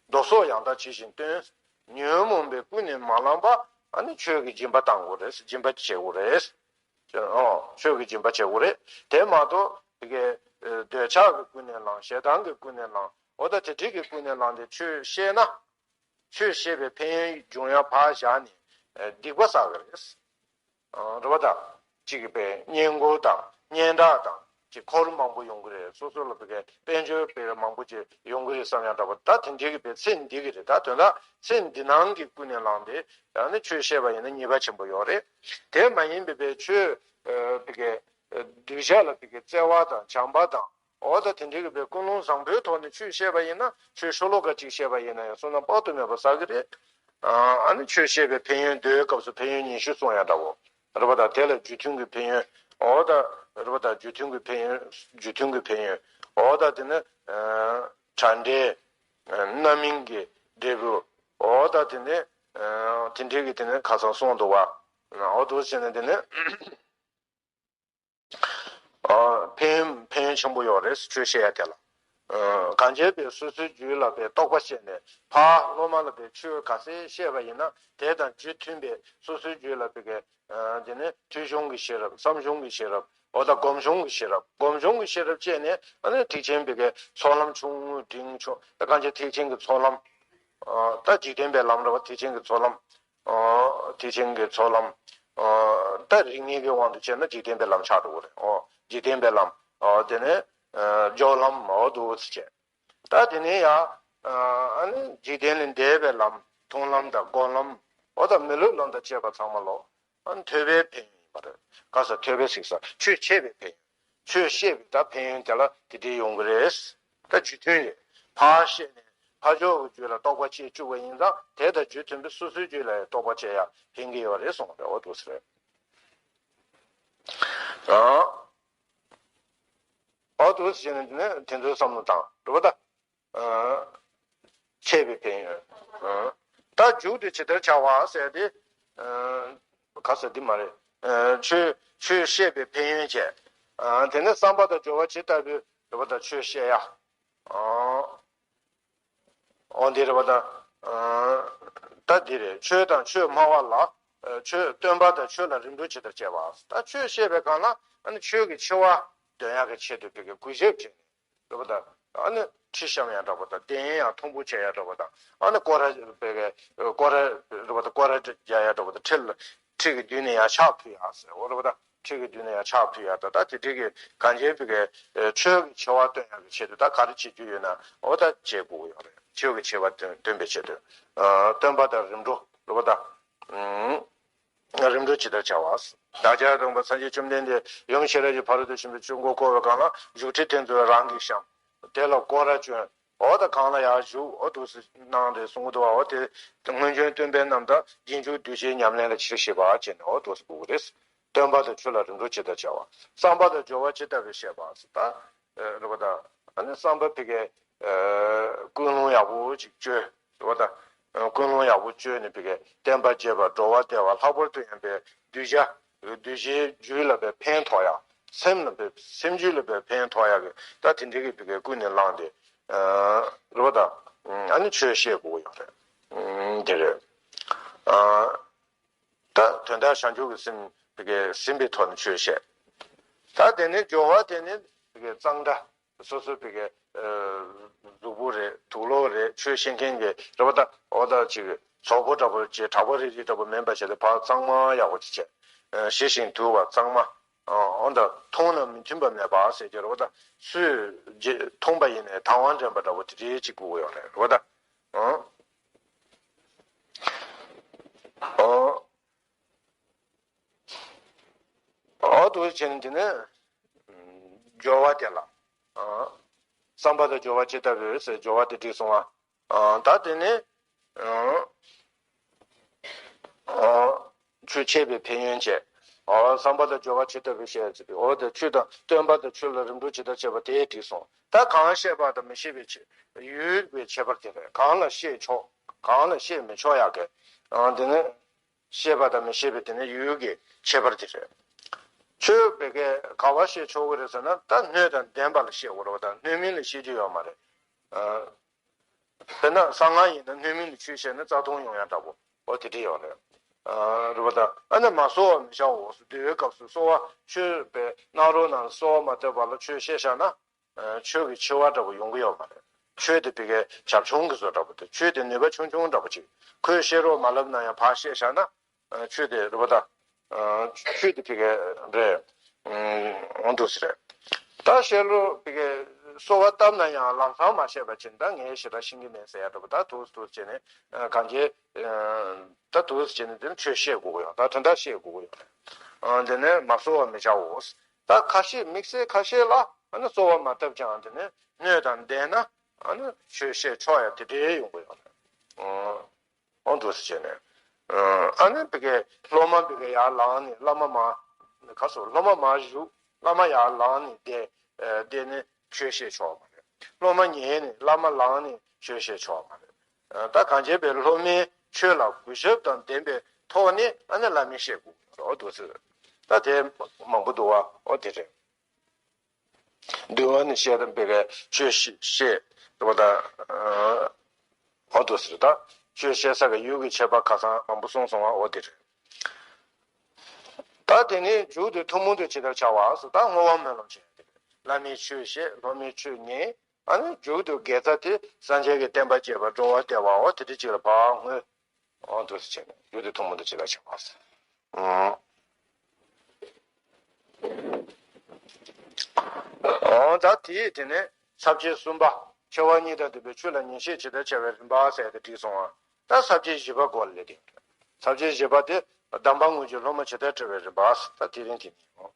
ལྡོག་སོགས་ཡང་དག་ཇི་བཞིན་སྟོན། ཉོན་མོངས་པས་ཀུན་ནས་མ་བསླངས་པ། ཨ་ནི་ཆོས་ཀྱི་སྦྱིན་པ་བཏང་དགོས་རེད། སྦྱིན་པ་བྱེད་དགོས་རེད། ཨོ། ཆོས་ཀྱི་སྦྱིན་པ་བྱེད་དགོས་རེད། དེ་མ་གཏོགས་དེ་གའི་འདོད་ཆགས་ཀྱི་ཀུན་ནས་བསླངས། ཞེ་སྡང་གི་ཀུན་ནས་བསླངས། འོ་ད་དེ་འདྲའི་གི་ཀུན་ནས་བསླངས་ཏེ་ཆོས་བཤད་ན། ཆོས་བཤད་པའི་ཕན་ཡོན་འབྱུང་ཡ་ཕར་བཞག་ནས་སྡིག་པ་བསགས་ཀྱི་རེད། རེད་པ་ད། གཅིག་གི་པའི་སྔས་མགོ་དང་སྙན་གྲགས་དང་། ཅིག་འཁོར་མང་པོ་ཡོང་གི་རེད། སོ་སོ་ལ་བི་གའི་དཔལ་འབྱོར་པའི་མང་པོ་ཅིག་ཡོང་གི་རེད་བསམ་ཡ་འདྲ་པོ། ད་དེ་འདྲའི་གི་པའི་ཚེ་འདི་གི་རེད། ད་དོན་དག་ཚེ་འདི་ནང་གི་ཀུན་ནས་བསླངས་ཏེ། ཡང་ན་ཆོས་བཤད་པ་ཡིན་ན་ཉེས་པ་ཆེན་པོ་ཡོད་རེད། དེ་མ་ཡིན་པའི་པའི་ཆོས་བི་གའི་གདུལ་བྱ་ལ་བི་གའི་བརྩེ་བ་དང་བྱམས་པ་དང་། འོ་ད་དེ་འདྲའི་གི་པའི་ཀུན་སློང་བཟང་པོའི་ཐོག་ནས་ཆོས་བཤད་པ་ཡིན་ན། ཆོས་ཤོ་ལོ་ཀ་གཅིག་བཤད་པ་ཡིན་ན་ཡང་བསོད་ནམས་དཔག་ཏུ་མེད་པ་བསགས་ཀྱི་རེད། ཨ་ནི་ཆོས་བཤད་པའི་ཕན་ཡོན་མདོའི་སྐབས་སུ་ཕན་ཡོན་ཉི་ཤུ་གསུང་ཡ་འདྲ་བོ། རེད་པ་ད། དེ་ལ་རྒྱུ་མཐུན་གྱི་ཕན་ཡོན། འོ་ད། རེད་པ་ད། རྒྱུ་མཐུན་གྱི་ཕན་ཡོན། རྒྱུ་མཐུན་གྱི་ཕན་ཡོན། འོ་ད་དེ་ནི། ཨ་དྲ་འབྲེལ། ཨ་རྣམ་སྨིན་གྱི་འབྲས་བུ། འོ་ད་དེ་ནི། ཨ་དེ་འདྲའི་གི་དེ་ནི་ཁ་སང་གསུངས་འདུག་བ། འོ་འདུག་བྱས་ནས་དེ་ནི། ཨ་ཕན་ཡོན་ཕན་ཡོན་ཆེན་པོ་ཡོད་རེད། ཆོས་བཤད་ཡ་དེ་ལ། ཨ་གང་བྱས་པའི་སོ་སོའི་རྒྱུད་ལ་པའི་རྟོགས་པ་སྐྱེས་ནས་ཕར་སློབ་མ་ལ་པའི་ཆོས་ག་ཚད་བཤད་པ་ཡིན་ན། དེ་དང་རྒྱུ་མཐུན་པའི་སོ་སོའི་རྒྱུད་ལ་པའི་གི། ཨ་དེ་ནི་ཐོས་བྱུང་གི་ཤེས་རབ། བསམ་བྱུང་གི་ཤེས་རབ། འོ་ད་སྒོམ་བྱུང་གི་ཤེས་རབ། སྒོམ་བྱུང་གི་ཤེས་རབ་སྐྱེས་ནས། ཨ་ནི་ཐེག་ཆེན་པའི་གི་ཚོགས་ལམ་ཆུང་ངུ་འབྲིང་ཆུང་། ད་གང་བྱས་ཐེག་ཆེན་གྱི་ཚོགས་ལམ། ཨ་ད་འཇིག་རྟེན་པའི་ལམ་རེད་པ། ཐེག་ཆེན་གྱི་ཚོགས་ལམ། ཨོ། ཐེག་ཆེན་གྱི་ཚོགས་ལམ། ཨོ། ད་རིགས་ངེས་ཀྱི་དབང་དུ་བྱས་ན་འཇིག་རྟེན་པའི་ལམ་ཆགས་འགྲོ་གི་རེད། ཨོ། འཇིག་རྟེན་པའི་ལམ། ཨོ། དེ་ནས། ཨ་སྦྱོར་ལམ། ཨོ་འདུག་སེ་བྱས། ད་དེ་ནས་ཡང་། ཨ་ནི་འཇིག་རྟེན་ལས་འདས་པའི་ལམ། མཐོང་ལམ་དང་སྒོམ་ལམ། ཨོ་ད་མི་སློབ་ལམ་དང་བཅས་པ་ཚང་མ་ལོ། ཨ་ནི་ཐོས་པའི་ཕན་ཡོན་ཡིན་པ་རེད། ག་ས་ཐོས་པའི་ཟེར་ས། ཆོས་འཆད་པའི་ཕན་ཡོན། ཆོས་བཤད་པའི་ད་ཕན་ཡོན་དེ་ལ་དེ་འདྲའི་ཡོང་གི་རེད། ད་རྒྱུ་མཐུན་རེད། ཕར་བཤད་ནས་ཕར་ཕྱོགས་ཀྱི་རྒྱུད་ལ་རྟོགས་པ་སྐྱེ་བཅུག་པ་ཡིན་ཙང་། དེ་དང་རྒྱུ་མཐུན་པའི་སོ་སོའི་རྒྱུད་ལ་ཡང་རྟོགས་པ་སྐྱེ་ཡ་ཕན་གྱི་ཡོད་རེད་གསུངས་པ་རེད། འོ་འདུག་སེ་རེད། ཨ། འོ་འདུག་སེ་བྱས་ནས་དེ་ནས་དེ་ཚོའི་བསམ་བློ་བཏང་རེད་པ་ད། ཨ། འཆད་པའི་ཕན་ཡོན། ཨ། ད་མཇུག་ཏུ་ཇི་ལྟར་བྱ་བ་ཟེར་ཏེ། ཨ། ག་ཟེར་འདི་མ་རེད། ཨ། ཆོས་ཆོས་བཤད་པའི་ཕན་ཡོན་བྱས། ཨ། དེ་ནས་བསམ་པ་དང་སྦྱོར་བ་ཇི་ལྟ་བུའི་རེད་པ་ད་ཆོས་བཤད་ཡ། ཨ། འོ་འདི་རེད་པ་ད། ཨ། ད་འདི་རེད། ཆོས་དང་ཆོས་སྨྲ་བ་ལ། ཨ། ཆོས་སྟོན་པ་དང་ཆོས་ལ་རིམ་གྲོ་ཇི་ལྟར་བྱེད་པ། ད་ཆོས་བཤད་པའི་སྒང་ལ། ཨ་ནི་ཆོས་ཀྱི་ཆེ་བ་འདོན་ཡག་གི་ཆེད་དུ་བི་གའི་གུས་ཞབས་བྱས་ནས། རེད་པ་ད། ཨ་ནི་ཁྲིད་བཤམས་ཡ་འདྲ་པོ་དང་། གདན་ཡང་མཐོན་པོ་བྱེད་ཡ་འདྲ་པོ་དང་། ཨ་ནི་སྐོར་ར་བི་གའི་སྐོར་ར་རེད་པ་ད། སྐོར་ར་རྒྱག་ཡ་འདྲ་པོ་དང་། ཁྲི་ལ་ཁྲི་གི་མདུན་ནས་ཡང་ཕྱག་ཕུལ་ཡ་ཟེར། འོ་རེད་པ་ད། ཁྲི་གི་མདུན་ནས་ཡང་ཕྱག་ཕུལ་ཡ་དང་། ད་དེ་འདྲའི་གི་གང་ཅིའི་བི་གའི་ཆོས་ཀྱི་ཆེ་བ་སྟོན་ཡག་གི་ཆེད་དུ་ད་ག་རེ་བྱེད་རྒྱུ་ཡོད་ན། འོ་ད་བྱེད་དགོས་ཀྱི་ཡོད་རེད། ཆོས་ཀྱི་ཆེ་བ་སྟོན་སྟོན་པའི་ཆེད་དུ། ཨ། སྟོན་པ་དང་རིམ་གྲོ་རེད་པ་ད། ཨང་། རིམ་གྲོ་ཇི་ལྟར་བྱ་བ། བདག་ཅག་སྟོན་པ་སངས་རྒྱས་བཅོམ་ལྡན་འདས་ཡུམ་ཤེས་རབ་ཀྱི་ཕ་རོལ་ཏུ་ཕྱིན་པའི་ཆོས་འཁོར་བསྐོར་བའི་སྒང་ལ། བཞུགས་ཁྲི་དེ་ཚོ་རང་གིས་བཤམས། དེ་ལ་སྐོར་ར་བྱོན། འོ་ད་གང་ལ་ཡར་བཞུགས། འོ་འདུག་སེ་གནང་རེད་གསུང་གི་འདུག་པ། འོ་དེ་སྔོན་བྱོན་སྟོན་པའི་རྣམ་ཐར་རྗེས་འཇུག་གདུལ་བྱའི་ཉམས་ལེན་ལ་ཆེར་བཞེད་པ་བྱས་ནས། འོ་འདུག་སེ་དགོས་ཀྱི་རེད། སྟོན་པ་དང་ཆོས་ལ་རིམ་གྲོ་ཇི་ལྟར་བྱ་བ། བསམ་པ་དང་སྦྱོར་བ་ཇི་ལྟ་བུ་བཤད་པ་ཟེར་ད། རེད་པ་ད། ཨ་ནི་བསམ་པ་བི་གའི་ཀུན་སློང་ཡག་པོ་ཅིག་བཅོས། རེད་པ་ད། ཀུན་སློང་ཡག་པོ་བཅོས་ནས་བི་གའི་བསྟན་པ་རྒྱས་པ། འགྲོ་བ་བདེ་བ། ལྷག་པར་དུ་ཡང་བའི་གདུལ་བྱ་གདུལ་བྱའི་རྒྱུད་ལ་བའི་ཕན་ཐོགས་ཡ། སེམས་ལ་བའི་སེམས་རྒྱུད་ལ་བའི་ཕན་ཐོགས་ཡ་གི་ད་དེ་འདྲའི་གི་བི་གའི་ཀུན་ནས་བསླངས་ཏེ། རེད་པ་ད། ཨ་ནི་ཆོས་བཤད་དགོས་ཀྱི་ཡོད་རེད། དེ་རེད། ད་དོན་དག་བྱང་ཆུབ་ཀྱི་སེམས་བི་གའི་ཟིན་པའི་ཐོག་ནས་ཆོས་བཤད། ད་དེ་ནས་སྦྱོར་བ་དེ་ནི་བི་གའི་གཙང་སྦྲ། སོ་སོ་བི་གའི་གཟུགས་པོ་རེད། དུག་ལོག་རེད། ཆོས་བཤད་མཁན་གྱི་རེད་པ་ད། འོ་ད་ཅིག་ བཙོག་པོ་འདྲ་པོ་བྱས། དྲག་པོ་རིལ་རིལ་འདྲ་པོ་མིན་པ་བྱས་ཏེ། ཕར་གཙང་མ་ཡག་པོ་ཅིག་བྱས། ཨ་ཞི་ཞིང་དུལ་བ་གཙང་མ། ཨ་འོ་ད་མཐོང་ན་མི་མཐུན་པ་མེད་པ་ཟེར་གྱི་རེད་པ། ད་སུས་མཐོང་པ་ཡིན་ནའི་དང་བ་འདྲེན་པ་འདྲ་པོ་དེ་འདྲའི་ཅིག་དགོས་ཀྱི་ཡོད་རེད་པ། ད་ཨ་ཨ་འོ་འདུག་བྱས་ནས། དེ་ནས་སྦྱོར་བ་དེ་ལ། ཨ་བསམ་པ་དང་སྦྱོར་བ་ཇི་ལྟ་བུ་ཟེར། སྦྱོར་བ་དེ་འགྲིག་སོང་བ། ཨ་ད་དེ་ནས་ཨ་ཨ་ཆོས་འཆད་པའི་ཕན་ཡོན་བཅས། ཨ་བསམ་པ་དང་སྦྱོར་བ་ཇི་ལྟ་བུ་བཤད་ཟེར་བའི། འོ་དེ་ཆོས་དང་སྟོན་པ་དང་ཆོས་ལ་རིམ་གྲོ་ཇི་ལྟར་བྱེད་པ་དེ་འགྲིག་སོང་། ད་གང་བཤད་པ་དང་མི་བཤད་པའི་ཆེ་ཡུལ་གྱི་ཁྱད་པར་དེ་རེད། གང་ལ་བཤད་ཆོག་གང་ལ་བཤད་མི་ཆོག་ཡག་གི། ཨ་དེ་ནས་བཤད་པ་དང་མི་བཤད་པའི་དེ་ནས་ཡུལ་གྱི་ཁྱད་པར་དེ་རེད། ཆོས་བོད་སྐད་ག་པར་བཤད་ཆོག་གི་རེད་ཟེར་ན། ད་སྣོད་དང་ལྡན་པ་ལ་བཤད་དགོས་རེད་པ། ད་སྣོད་མིན་ལ་བཤད་རྒྱུ་ཡོད་མ་རེད། ཨ་དཔེར་ན་གསང་སྔགས་ཡིན་ན་སྣོད་མིན་ལ་ཆོས་བཤད་ན་རྩ་ལྟུང་ཡོང་ཡ་འདྲ་པོ། འོ་དེ་འདྲ་ཡོད་རེད། ཨ་རེད་པ། ད་ཨ་ནི་མ་གསོལ་བ་མི་བྱའོ། འདུལ་བའི་སྐབས་སུ་གསོལ་བ། ཆོས་པའི་གནང་རོགས་གནང་གསོལ་བ་མ་བཏབ་པ་ལ་ཆོས་བཤད་བཞག་ན། ཨ་ཆོས་ཀྱི་འཆི་བ་འདྲ་པོ་ཡོང་གི་ཡོད་མ་རེད། ཆོས་དེ་ཕ་གིའི་ཞར་བྱུང་གི་བཟོ་འདྲ་པོ་དེ། ཆོས་དེ་ནུས་པ་ཆུང་ཆུང་འདྲ་པོ་ཅིག་ཁོས་བཤད་རོགས་མ་ལབ་ན་ཡང་ཕར་བཤད་བཞག་ན། ཨ་ཆོས་དེ་རེད་པ། ད་ཨ་ཆོས་དེ་ཕ་གིའི་རེད། ཨ་འདུག་སེ་རེད། ད་བཤད་རོགས་ཕ་གིའི་གསོལ་བ་བཏབ་ན་ཡང་ལམ་སང་མ་བཤད་པ་བྱས་ན། ད་ངས་ཞེ་དྲག་ཤེས་ཀྱི་མེད་ཟེར་ཡ་འདྲ་པོ། ད་འདུག་འདུག་བྱས་ནས། ཨ་གང་བྱས། ཨ་ད་འདུག་སེ་བྱས་ནས་དེ་ནི་ཆོས་བཤད་དགོས་ཀྱི་ཡོད། ད་དོན་དག་བཤད་དགོས་ཀྱི་ཡོད། ཨ་དེ་ནས་མ་གསོལ་བ་མི་བྱའོ། ད་ཁ་ཤས་དམིགས་བསལ་ཁ་ཤས་ལ་ཨ་ནི་གསོལ་བ་མ་བཏབ་ཀྱང་། དེ་ནས་སྣོད་དང་ལྡན་ན་ཨ་ནི་ཆོས་བཤད་ཆོག་ཡ་དེ་འདྲའི་ཡོང་གི་ཡོད་རེད། ཨ་འོ་འདུག་སེ་བྱས་ནས། ཨ་ནི་ཕ་གིའི་སློབ་མ་ཕ་གིའི་ཡར་ལངས་ནས། བླ་མ་མར་ག་སོ། སློབ་མ་མར་བཞུགས། བླ་མ་ཡར་ལངས་ནས་བསྡད། ཨ་བསྡད་ནས་ཆོས་བཤད་ཆོག་མ་རེད། སློབ་མ་ཉལ་ནས་བླ་མ་ལངས་ནས་ཆོས་བཤད་ཆོག་མ་རེད། ཨ་ད་གང་བྱས་པའི་སློབ་མའི་ཆོས་ལ་གུས་ཞབས་དང་ལྡན་པའི་ཐོག་ནས་ཨ་ནི་བླ་མས་བཤད་དགོས། འོ་འདུག་སེ། ད་དེ་མང་པོ་འདུག་པ། འོ་དེ་རེད། འདུལ་བ་ནས་བཤད་དང་། ཕ་གིའི་ཆོས་བཤད་པ་དང་། ཨ་འོ་འདུག་སེ་རེད། ད་ཆོས་བཤད་ས་གི་ཡུལ་གྱི་ཁྱད་པར་ཁ་སང་མང་པོ་གསུངས་སོང་བ། འོ་དེ་རེད། ད་དེ་ནས་མཇུག་ཏུ་ཐུན་མོང་དུ་ཇི་ལྟར་བྱ་བ་ཟེར། ད་བསྔོ་བ་སྨོན་ལམ་བྱས་ཏེ། བླ་མའི་ཆོས་བཤད། སློབ་མའི་ཆོས་ཉན། ཨ་ནི་མཇུག་ཏུ་དགེ་རྩ་དེ། སངས་རྒྱས་ཀྱི་བསྟན་པ་རྒྱས་པར་འགྲོ་བར་བདེ་བའོ། དེ་འདྲ་ཅིག་ལ་ཕར་བསྔོས། འོ་འདུག་སེ་བྱས་ནས་མཇུག་ཏུ་ཐུན་མོང་དུ་ཇི་ལྟར་བྱ་བ་ཟེར། ཨང་། ཨང་། ད་དེའི་དེ་ནས་ས་བཅད་གསུམ་པ། ཆེ་བ་གཉིས་དང་ལྡན་པའི་ཆོས་ལ་ཉན་བཤད་ཇི་ལྟར་བྱ་བའི་རིམ་པ་ཟེར་དེ་འགྲིག་སོང་ང་། ད་ས་བཅད་བཞི་པ་སྐོར་ལ་དེ། ས་བཅད་བཞི་པ་དེ་གདམས་པ་དངོས་ཀྱི་སློབ་མ་ཇི་ལྟར་བཀྲི་བའི་རིམ་པ། ད་དེ་རིང་དེ་ནས་ཨང་།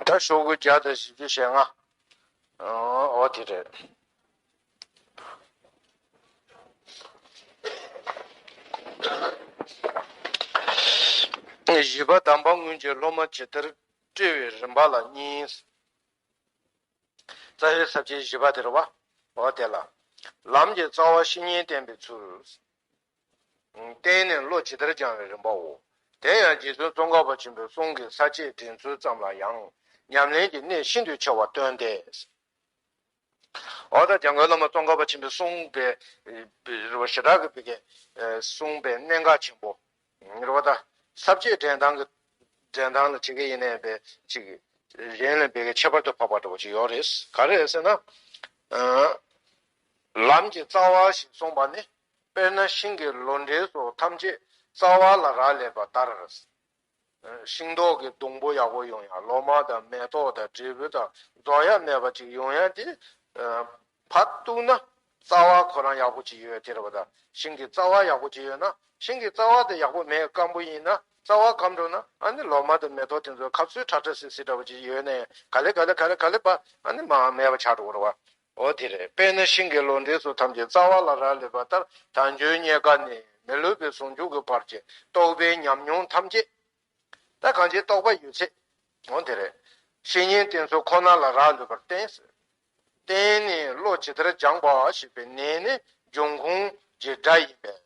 ད་ཤོག་གུ་བརྒྱ་དང་བཞི་བཅུ་ཞེ་ལྔ། ཨོ་དེ་རེད། བཞི་པ། གདམས་པ་དངོས་ཀྱི་སློབ་མ་ཇི་ལྟར་བཀྲི་བའི་རིམ་པ་ལ་གཉིས། རྩ་བའི་ས་བཅད་བཞི་པ་དེ་རེད་པ། འོ་དེ་ལ། ལམ་གྱི་རྩ་བ་བཤེས་གཉེན་བསྟེན་པའི་ཚུལ། བསྟེན་ནས་བློ་ཇི་ལྟར་སྦྱང་བའི་རིམ་པའོ། དེ་ཡང་རྗེ་བཙུན་ཙོང་ཁ་པ་ཆེན་པོའི་གསུང་གི་ས་བཅད་འདྲེན་ཚུལ་ཙམ་ལ་ཡང་ཉམས་ལེན་གྱི་གནད་ཤིན་ཏུ་ཆེ་བ་སྟོན་ཏེ། འོ་ད་འཇམ་མགོན་བླ་མ་ཙོང་ཁ་པ་ཆེན་པོས་གསུངས་པའི་རེད་པ། ཞེ་དྲག་གི་བི་གའི་གསུངས་པའི་གནད་འགག་ཆེན་པོ་རེད་པ། ད་ས་བཅད་འདྲེན་སྟངས་ཀྱི་འདྲེན་སྟངས་ལ་བྱེད་ཀྱི་ཡིན་ནའི་བས་ཅིག་གཞན་ལས་བི་གའི་ཁྱད་པར་དུ་འཕགས་པ་འདྲ་བོ་ཅིག་ཡོད་རེད། ག་རེ་རེད་ཟེར་ན། ལམ་གྱི་རྩ་བ་ཞེས་གསུངས་པ་ནི། དཔེར་ན་ཤིང་གི་ལོ་འབྲས་སོགས་ཐམས་ཅད་རྩ་བ་ལ་རག་ལས་པ་ལྟར། ཤིང་ཏོག་གི་སྡོང་པོ་ཡག་པོ་ཡོང་ཡ། ལོ་མ་དང་མེ་ཏོག་དང་འབྲས་བུ་དང་རྫོགས་ཡ་མེད་པ་ཅིག་ཡོང་ཡ་དེ། ཕར་གཏུགས་ན་རྩ་བ་ཁོ་རང་ཡག་པོ་ཅིག་ཡོད་དེ་རེད་པ། ད་ཤིང་གི་རྩ་བ་ཡག་པོ་ཅིག་ཡོད་ན། ཤིང་གི་རྩ་བ་དེ་ཡག་པོ་མེད། སྐམ་པོ་ཡིན་ན། རྩ་བ་སྐམ་འགྲོ་ན། ཨ་ནི་ལོ་མ་དང་མེ་ཏོག་དེ་ཚོ་ཁ་ཚུད་ཁྲ་ཁྲ་སིལ་སིལ་འདྲ་པོ་ཅིག་ཡོད་ནའི་ག་ལེ་ག་ལེ་ག་ལེ་ག་ལེ་ཕར་ཨ་ནི་མར་མེད་པ་ཆགས་འགྲོ་གི་རེད་པ། འོ་དེ་རེད། དཔེར་ན་ཤིང་གི་ལོ་འབྲས་སོགས་ཐམས་ཅད་རྩ་བ་ལ་རག་ལས་པ་ལྟར། དལ་འབྱོར་རྙེད་དཀའ་ནས་མི་སློབ་པའི་ཟུང་འཇུག་གི་བར་གྱི་རྟོགས་པའི་ཉམས་མྱོང་ཐམས་ཅད། ད་གང་ཅིའི་རྟོགས་པ་ཡོད་ཚད། འོ་དེ་རེད། བཤེས་གཉེན་བསྟེན་ཚུལ་ཁོ་ན་ལ་རག་ལུས་པར་བརྟེན། བརྟེན་ནས་བློ་ཇི་ལྟར་སྦྱངས་པ་ཞེས་པའི་ནས་ནི་འབྱུང་ཁུངས་ཀྱི་སྒྲ་ཡིན་པས།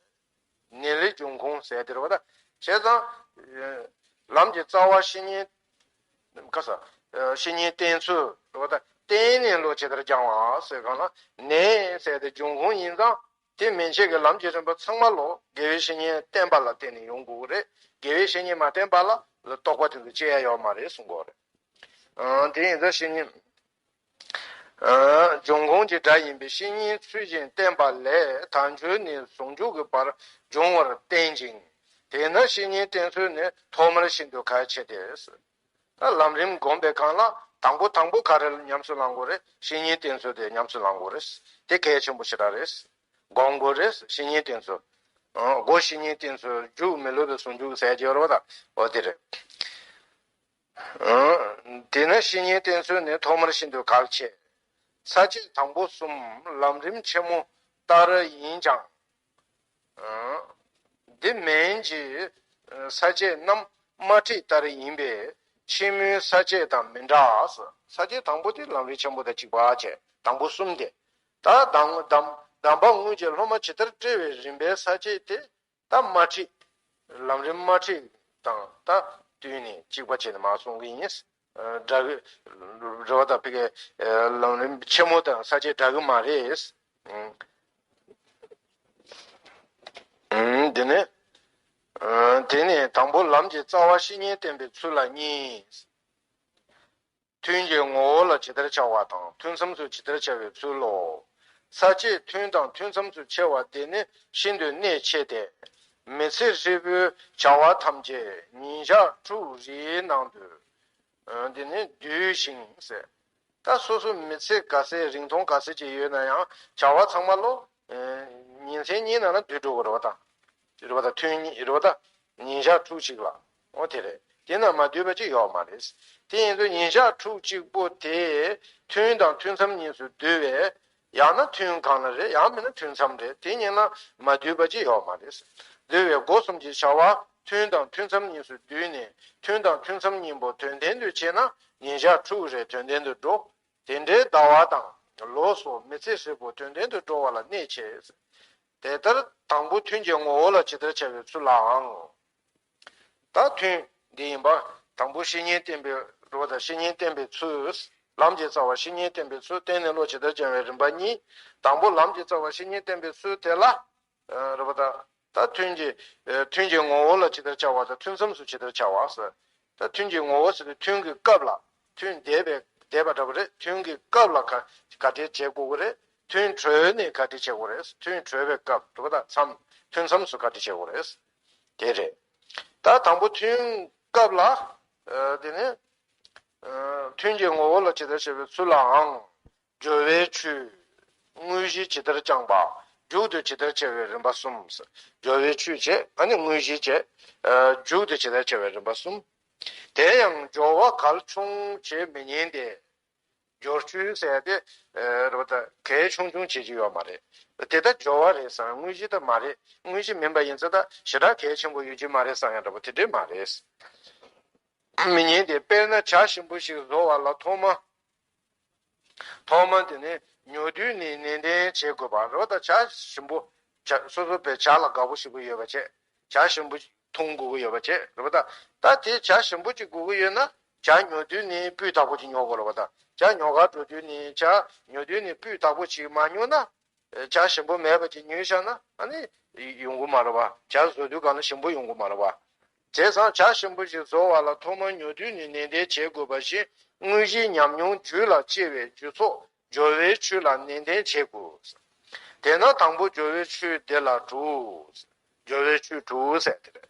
ནས་ལས་འབྱུང་ཁུངས་ཟེར་དེ་རེད་བ་ད། བྱས་ཙང་། ལམ་གྱི་རྩ་བ་བཤེས་གཉེན། ཁ་ས། བཤེས་གཉེན་བསྟེན་ཚུལ་རེད་བ་ད། བརྟེན་ནས་བློ་ཇི་ལྟར་སྦྱང་བ་ཟེར་གང་ལ། ནས་ཟེར་དེ་འབྱུང་ཁུངས་ཡིན་ཙང་། དེ་མན་ཆད་ཀྱི་ལམ་གྱི་རིམ་པ་ཚང་མ་ལོ་དགེ་བའི་བཤེས་གཉེན་བསྟེན་པ་ལ་བརྟེན་ནས་ཡོང་དགོས་ཀྱི་རེད། དགེ་བའི་བཤེས་གཉེན་མ་བསྟེན་པ་ལ་རྟོགས་པ་དེ་ཚོ་སྐྱེ་ཡ་ཡོད་མ་རེད་གསུང་གི་ཡོད་རེད། ཨང་། དེ་ཡིན་ཙང་བཤེས་གཉེན། ཨང་། འབྱུང་ཁུངས་ཀྱི་སྒྲ་ཡིན་པས་བཤེས་གཉེན་ཚུལ་བཞིན་བསྟེན་པ་ལས་དལ་འབྱོར་ནས་ཟུང་འཇུག་གི་བར་འབྱུང་བར་བསྟན་ཅིང་། དེས་ན་བཤེས་གཉེན་བསྟེན་ཚུལ་ནི་ཐོག་མར་ཤིན་ཏུ་གལ་ཆེ་སྟེ། ད་ལམ་རིམ་བསྒོམས་པའི་སྒང་ལ་དང་པོ་དང་པོ་ག་རེ་ཉམས་སུ་བླང་དགོས་རེད། བཤེས་གཉེན་བསྟེན་ཚུལ་དེ་ཉམས་སུ་བླང་དགོས་རེད། དེ་གལ་ཆེན་པོ་ཞེ་དྲག་རེད། སྒོམ་དགོས་རེད། བཤེས་གཉེན་བསྟེན་ཚུལ། ཨང་། སྒོ་བཤེས་གཉེན་བསྟེན་ཚུལ། རྒྱུ་མི་སླུ་བའི་ཟུང་འཇུག་ཟེར་གྱི་ཡོད་རེད་བ་ད། འོ་དེ་རེད། ཨང་། དེས་ན་བཤེས་གཉེན་བསྟེན་ཚུལ་ནི་ཐོག་མར་ཤིན་ཏུ་གལ་ཆེ། ས་བཅད་དང་པོ་གསུམ་ལམ་རིམ་ཆེན་མོ་ལྟར་ཡིན་ཀྱང་། ཨང་། འདི་མན་གྱི་ས་བཅད་རྣམས་དམར་ཁྲིད་ལྟར་ཡིན་པས་ཕྱི་མོའི་ས་བཅད་དང་མི་འདྲ། ས་བཅད་དང་པོ་དེ་ལམ་རིམ་ཆེན་པོ་དང་གཅིག་པ་བྱས། དང་པོ་གསུམ་དེ། ད་གདམས་གདམས་གདམས་པ་དངོས་ཀྱི་སློབ་མ་ཇི་ལྟར་བཀྲི་བའི་རིམ་པའི་ས་བཅད་དེ། ད་དམར་ཁྲིད། ལམ་རིམ་དམར་ཁྲིད་དང་ད་བསྟུན་ནས་གཅིག་པ་བྱས་ནས་མར་གསུང་གི་ཡིན། སྒྲ་གི་རེད་བ་ད། ཕ་གི་ལམ་རིམ་ཆེན་མོ་དང་ས་བཅད་འདྲ་གི་མ་རེད། ཨང་། དེ་ནས། དེ་ནས་དང་པོ་ལམ་གྱི་རྩ་བ་བཤེས་གཉེན་བསྟེན་པའི་ཚུལ་ལ་གཉིས། ཐུན་གྱི་ངོ་བོ་ལ་ཇི་ལྟར་བྱ་བ་དང་ཐུན་མཚམས་སུ་ཇི་ལྟར་བྱ་བའི་ཚུལ་ལོ། ས་བཅད་ཐུན་དང་ཐུན་མཚམས་སུ་ཕྱེ་བ་དེ་ནི་ཤིན་ཏུ་གནད་ཆེ་སྟེ། མི་ཚེ་ཧྲིལ་པོའི་བྱ་བ་ཐམས་ཅད་ཉིན་ཞག་ཕྲུགས་རེའི་ནང་དུ། འདི་ནི་བསྡུས་ཤིང་ཟེར། ད་སོ་སོ་མི་ཚེ་ག་ཚད་རིང་ཐུང་ག་ཚད་ཅིག་ཡོད་ན་ཡང་བྱ་བ་ཚང་མ་ལོ། ཉིན་མཚན་གཉིས་ནང་ལ་བསྡུས་འགྲོ་གི་རེད་བ་ད། རེད་བ་ད། ཐུན་གཉིས་རེད་བ་ད། ཉིན་ཞག་ཕྲུགས་གཅིག་ལ། འོ་དེ་རེད། དེ་ན་མ་བསྡུས་པ་ཅིག་ཡོད་མ་རེད། དེ་ཡིན་དུས་ཉིན་ཞག་ཕྲུགས་གཅིག་པོ་དེ་ཐུན་དང་ཐུན་མཚམས་གཉིས་སུ་བསྡུས་པས། ཡང་ན་ཐུན་གང་ལ་རེད། ཡང་མིན་ན་ཐུན་མཚམས་རེད། དེ་གཉིས་ལ་མ་བསྡུས་པ་ཅིག་ཡོད་མ་རེད། བསྡུས་པའི་སྒོ་གསུམ་གྱི་བྱ་བ་ཐུན་དང་ཐུན་མཚམས་གཉིས་སུ་བསྡུས་ནས་ཐུན་དང་ཐུན་མཚམས་གཉིས་པོ་དོན་ལྡན་དུ་བྱས་ན་ཉིན་ཞག་ཕྲུགས་རེ་དོན་ལྡན་དུ་འགྲོ། དེ་འདྲའི་ཟླ་བ་དང་ལོ་སོགས་མི་ཚེ་ཧྲིལ་པོ་དོན་ལྡན་དུ་འགྲོ་བ་ལ་གནད་ཆེ། དེ་ལྟར་དང་པོ་ཐུན་གྱི་ངོ་བོ་ལ་ཇི་ལྟར་བྱ་བའི་ཚུལ་ལའང་། ད་ཐུན་འདི་ཡིན་པ། དང་པོ་བཤེས་གཉེན་བསྟེན་པའི་རོ་དང་བཤེས་གཉེན་བསྟེན་པའི་ཚུལ། ལམ་གྱི་རྩ་བ་བཤེས་གཉེན་བསྟེན་པའི་ཚུལ། བརྟེན་ནས་བློ་ཇི་ལྟར་སྦྱང་བའི་རིམ་པ་གཉིས། དང་པོ་ལམ་གྱི་རྩ་བ་བཤེས་གཉེན་བསྟེན་པའི་ཚུལ་དེ་ལ། རེད་པ་ད། ད་ཐུན་གྱི། ཐུན་གྱི་ངོ་བོ་ལ་ཇི་ལྟར་བྱ་བ་དང་ཐུན་མཚམས་སུ་ཇི་ལྟར་བྱ་བ་ཟེར། ད་ཐུན་གྱི་ངོ་བོ་ཟེར་དུས་ཐུན་གྱི་སྐབས་ལ། ཐུན་འདས་པའི་འདས་པ་འདྲ་པོ་རེད། ཐུན་གྱི་སྐབས་ལ་ག་ག་འདྲས་བྱེད་དགོས་ཀྱི་རེད། ཐུན་གྲོལ་ནས་ག་འདྲས་བྱེད་དགོས་རེད། ཐུན་གྲོལ་བའི་སྐབས་རེད་པ་ད། མཚམས་ཐུན་མཚམས་སུ་ག་འདྲས་བྱེད་དགོས་རེད། དེ་རེད། ད་དང་པོ་ཐུན་སྐབས་ལ། དེ་ནས། ཐུན་གྱི་ངོ་བོ་ལ་ཇི་ལྟར་བྱ་བའི་ཚུལ་ལའང་། སྦྱོར་བའི་ཆོས། དངོས་གཞི་ཇི་ལྟར་བསྐྱངས་པ། མཇུག་ཏུ་ཇི་ལྟར་བྱ་བའི་རིམ་པ་གསུམ། སྦྱོར་བའི་ཆོས་བྱས། ཨ་ནི་དངོས་གཞི་བྱས། མཇུག་ཏུ་ཇི་ལྟར་བྱ་བའི་རིམ་པ་གསུམ། དེ་ཡང་སྦྱོར་བ་གལ་ཆུང་བྱེད་མི་ཉན་ཏེ། སྦྱོར་ཆོས་ཟེར་ཏེ། རེད་པ་ད། གལ་ཆུང་ཆུང་བྱེད་ཀྱི་ཡོད་མ་རེད། དེ་ལྟར་སྦྱོར་བ་རེད་བསམ་དངོས་གཞི་ད་མ་རེད། དངོས་གཞི་མིན་པ་ཡིན་ཙང་ད་ཞེ་དྲག་གལ་ཆེན་པོ་ཡོད་ཀྱི་མ་རེད་བསམ་ཡང་འདྲ་པོ་དེ་འདྲས་མ་རེད། མི་ཉན་ཏེ། དཔེར་ན་བྱ་ཞིམ་པོ་ཞིག་བཟོ་བ་ལ་ཐོག་མ། ཐོག་མ་དེ་ནས་ཉོ་དུས་ནས་ནན་ཏན་བྱེད་དགོས་པ་རེད་པ་ད། བྱ་ཞིམ་པོ། བྱ་སོ་སོ་པའི་བྱ་ལ་དགའ་པོ་ཞེ་པོ་ཡོད་པ་བྱས། བྱ་ཞིམ་པོ་ཅིག་འཐུང་དགོས་ཀྱི་ཡོད་པ་བྱས་རེད་པ་ད། ད་དེ་བྱ་ཞིམ་པོ་ཅིག་དགོས་ཀྱི་ཡོད་ན་བྱ་ཉོ་དུས་ནས་སྤུས་དག་པོ་ཅིག་ཉོ་དགོས་རེད་པ་ད། བྱ་ཉོ་གར་འགྲོ་དུས་ནས་བྱ་ཉོ་དུས་ནས་སྤུས་དག་པོ་ཅིག་མ་ཉོ་ན། བྱ་ཞིམ་པོ་མེད་པ་ཅིག་ཉོས་བཞག་ན་ཨ་ནི་ཡོང་གི་མ་རེད་པ། བྱ་བཟོ་དུས་གང་ལ་ཞིམ་པོ་ཡོང་གི་མ་རེད་པ། བྱས་ཙང་བྱ་ཞིམ་པོ་ཞིག་བཟོ་བ་ལ་ཐོག་མར་ཉོ་དུས་ནས་ནན་ཏན་བྱེད་དགོས་པ་བཞིན་དངོས་གཞིའི་ཉམས་མྱོང་རྒྱུད་ལ་སྐྱེ་བའི་རྒྱུ་ཚོགས་སྦྱོར་བའི་ཆོས་ལ་ནན་ཏན་བྱེད་དགོས། དེས་ན་དང་པོ་སྦྱོར་བའི་ཆོས་འདི་ལ་གྲུབ། སྦྱོར་བའི་ཆོས་དྲུག་ཟེར་དེ་རེད།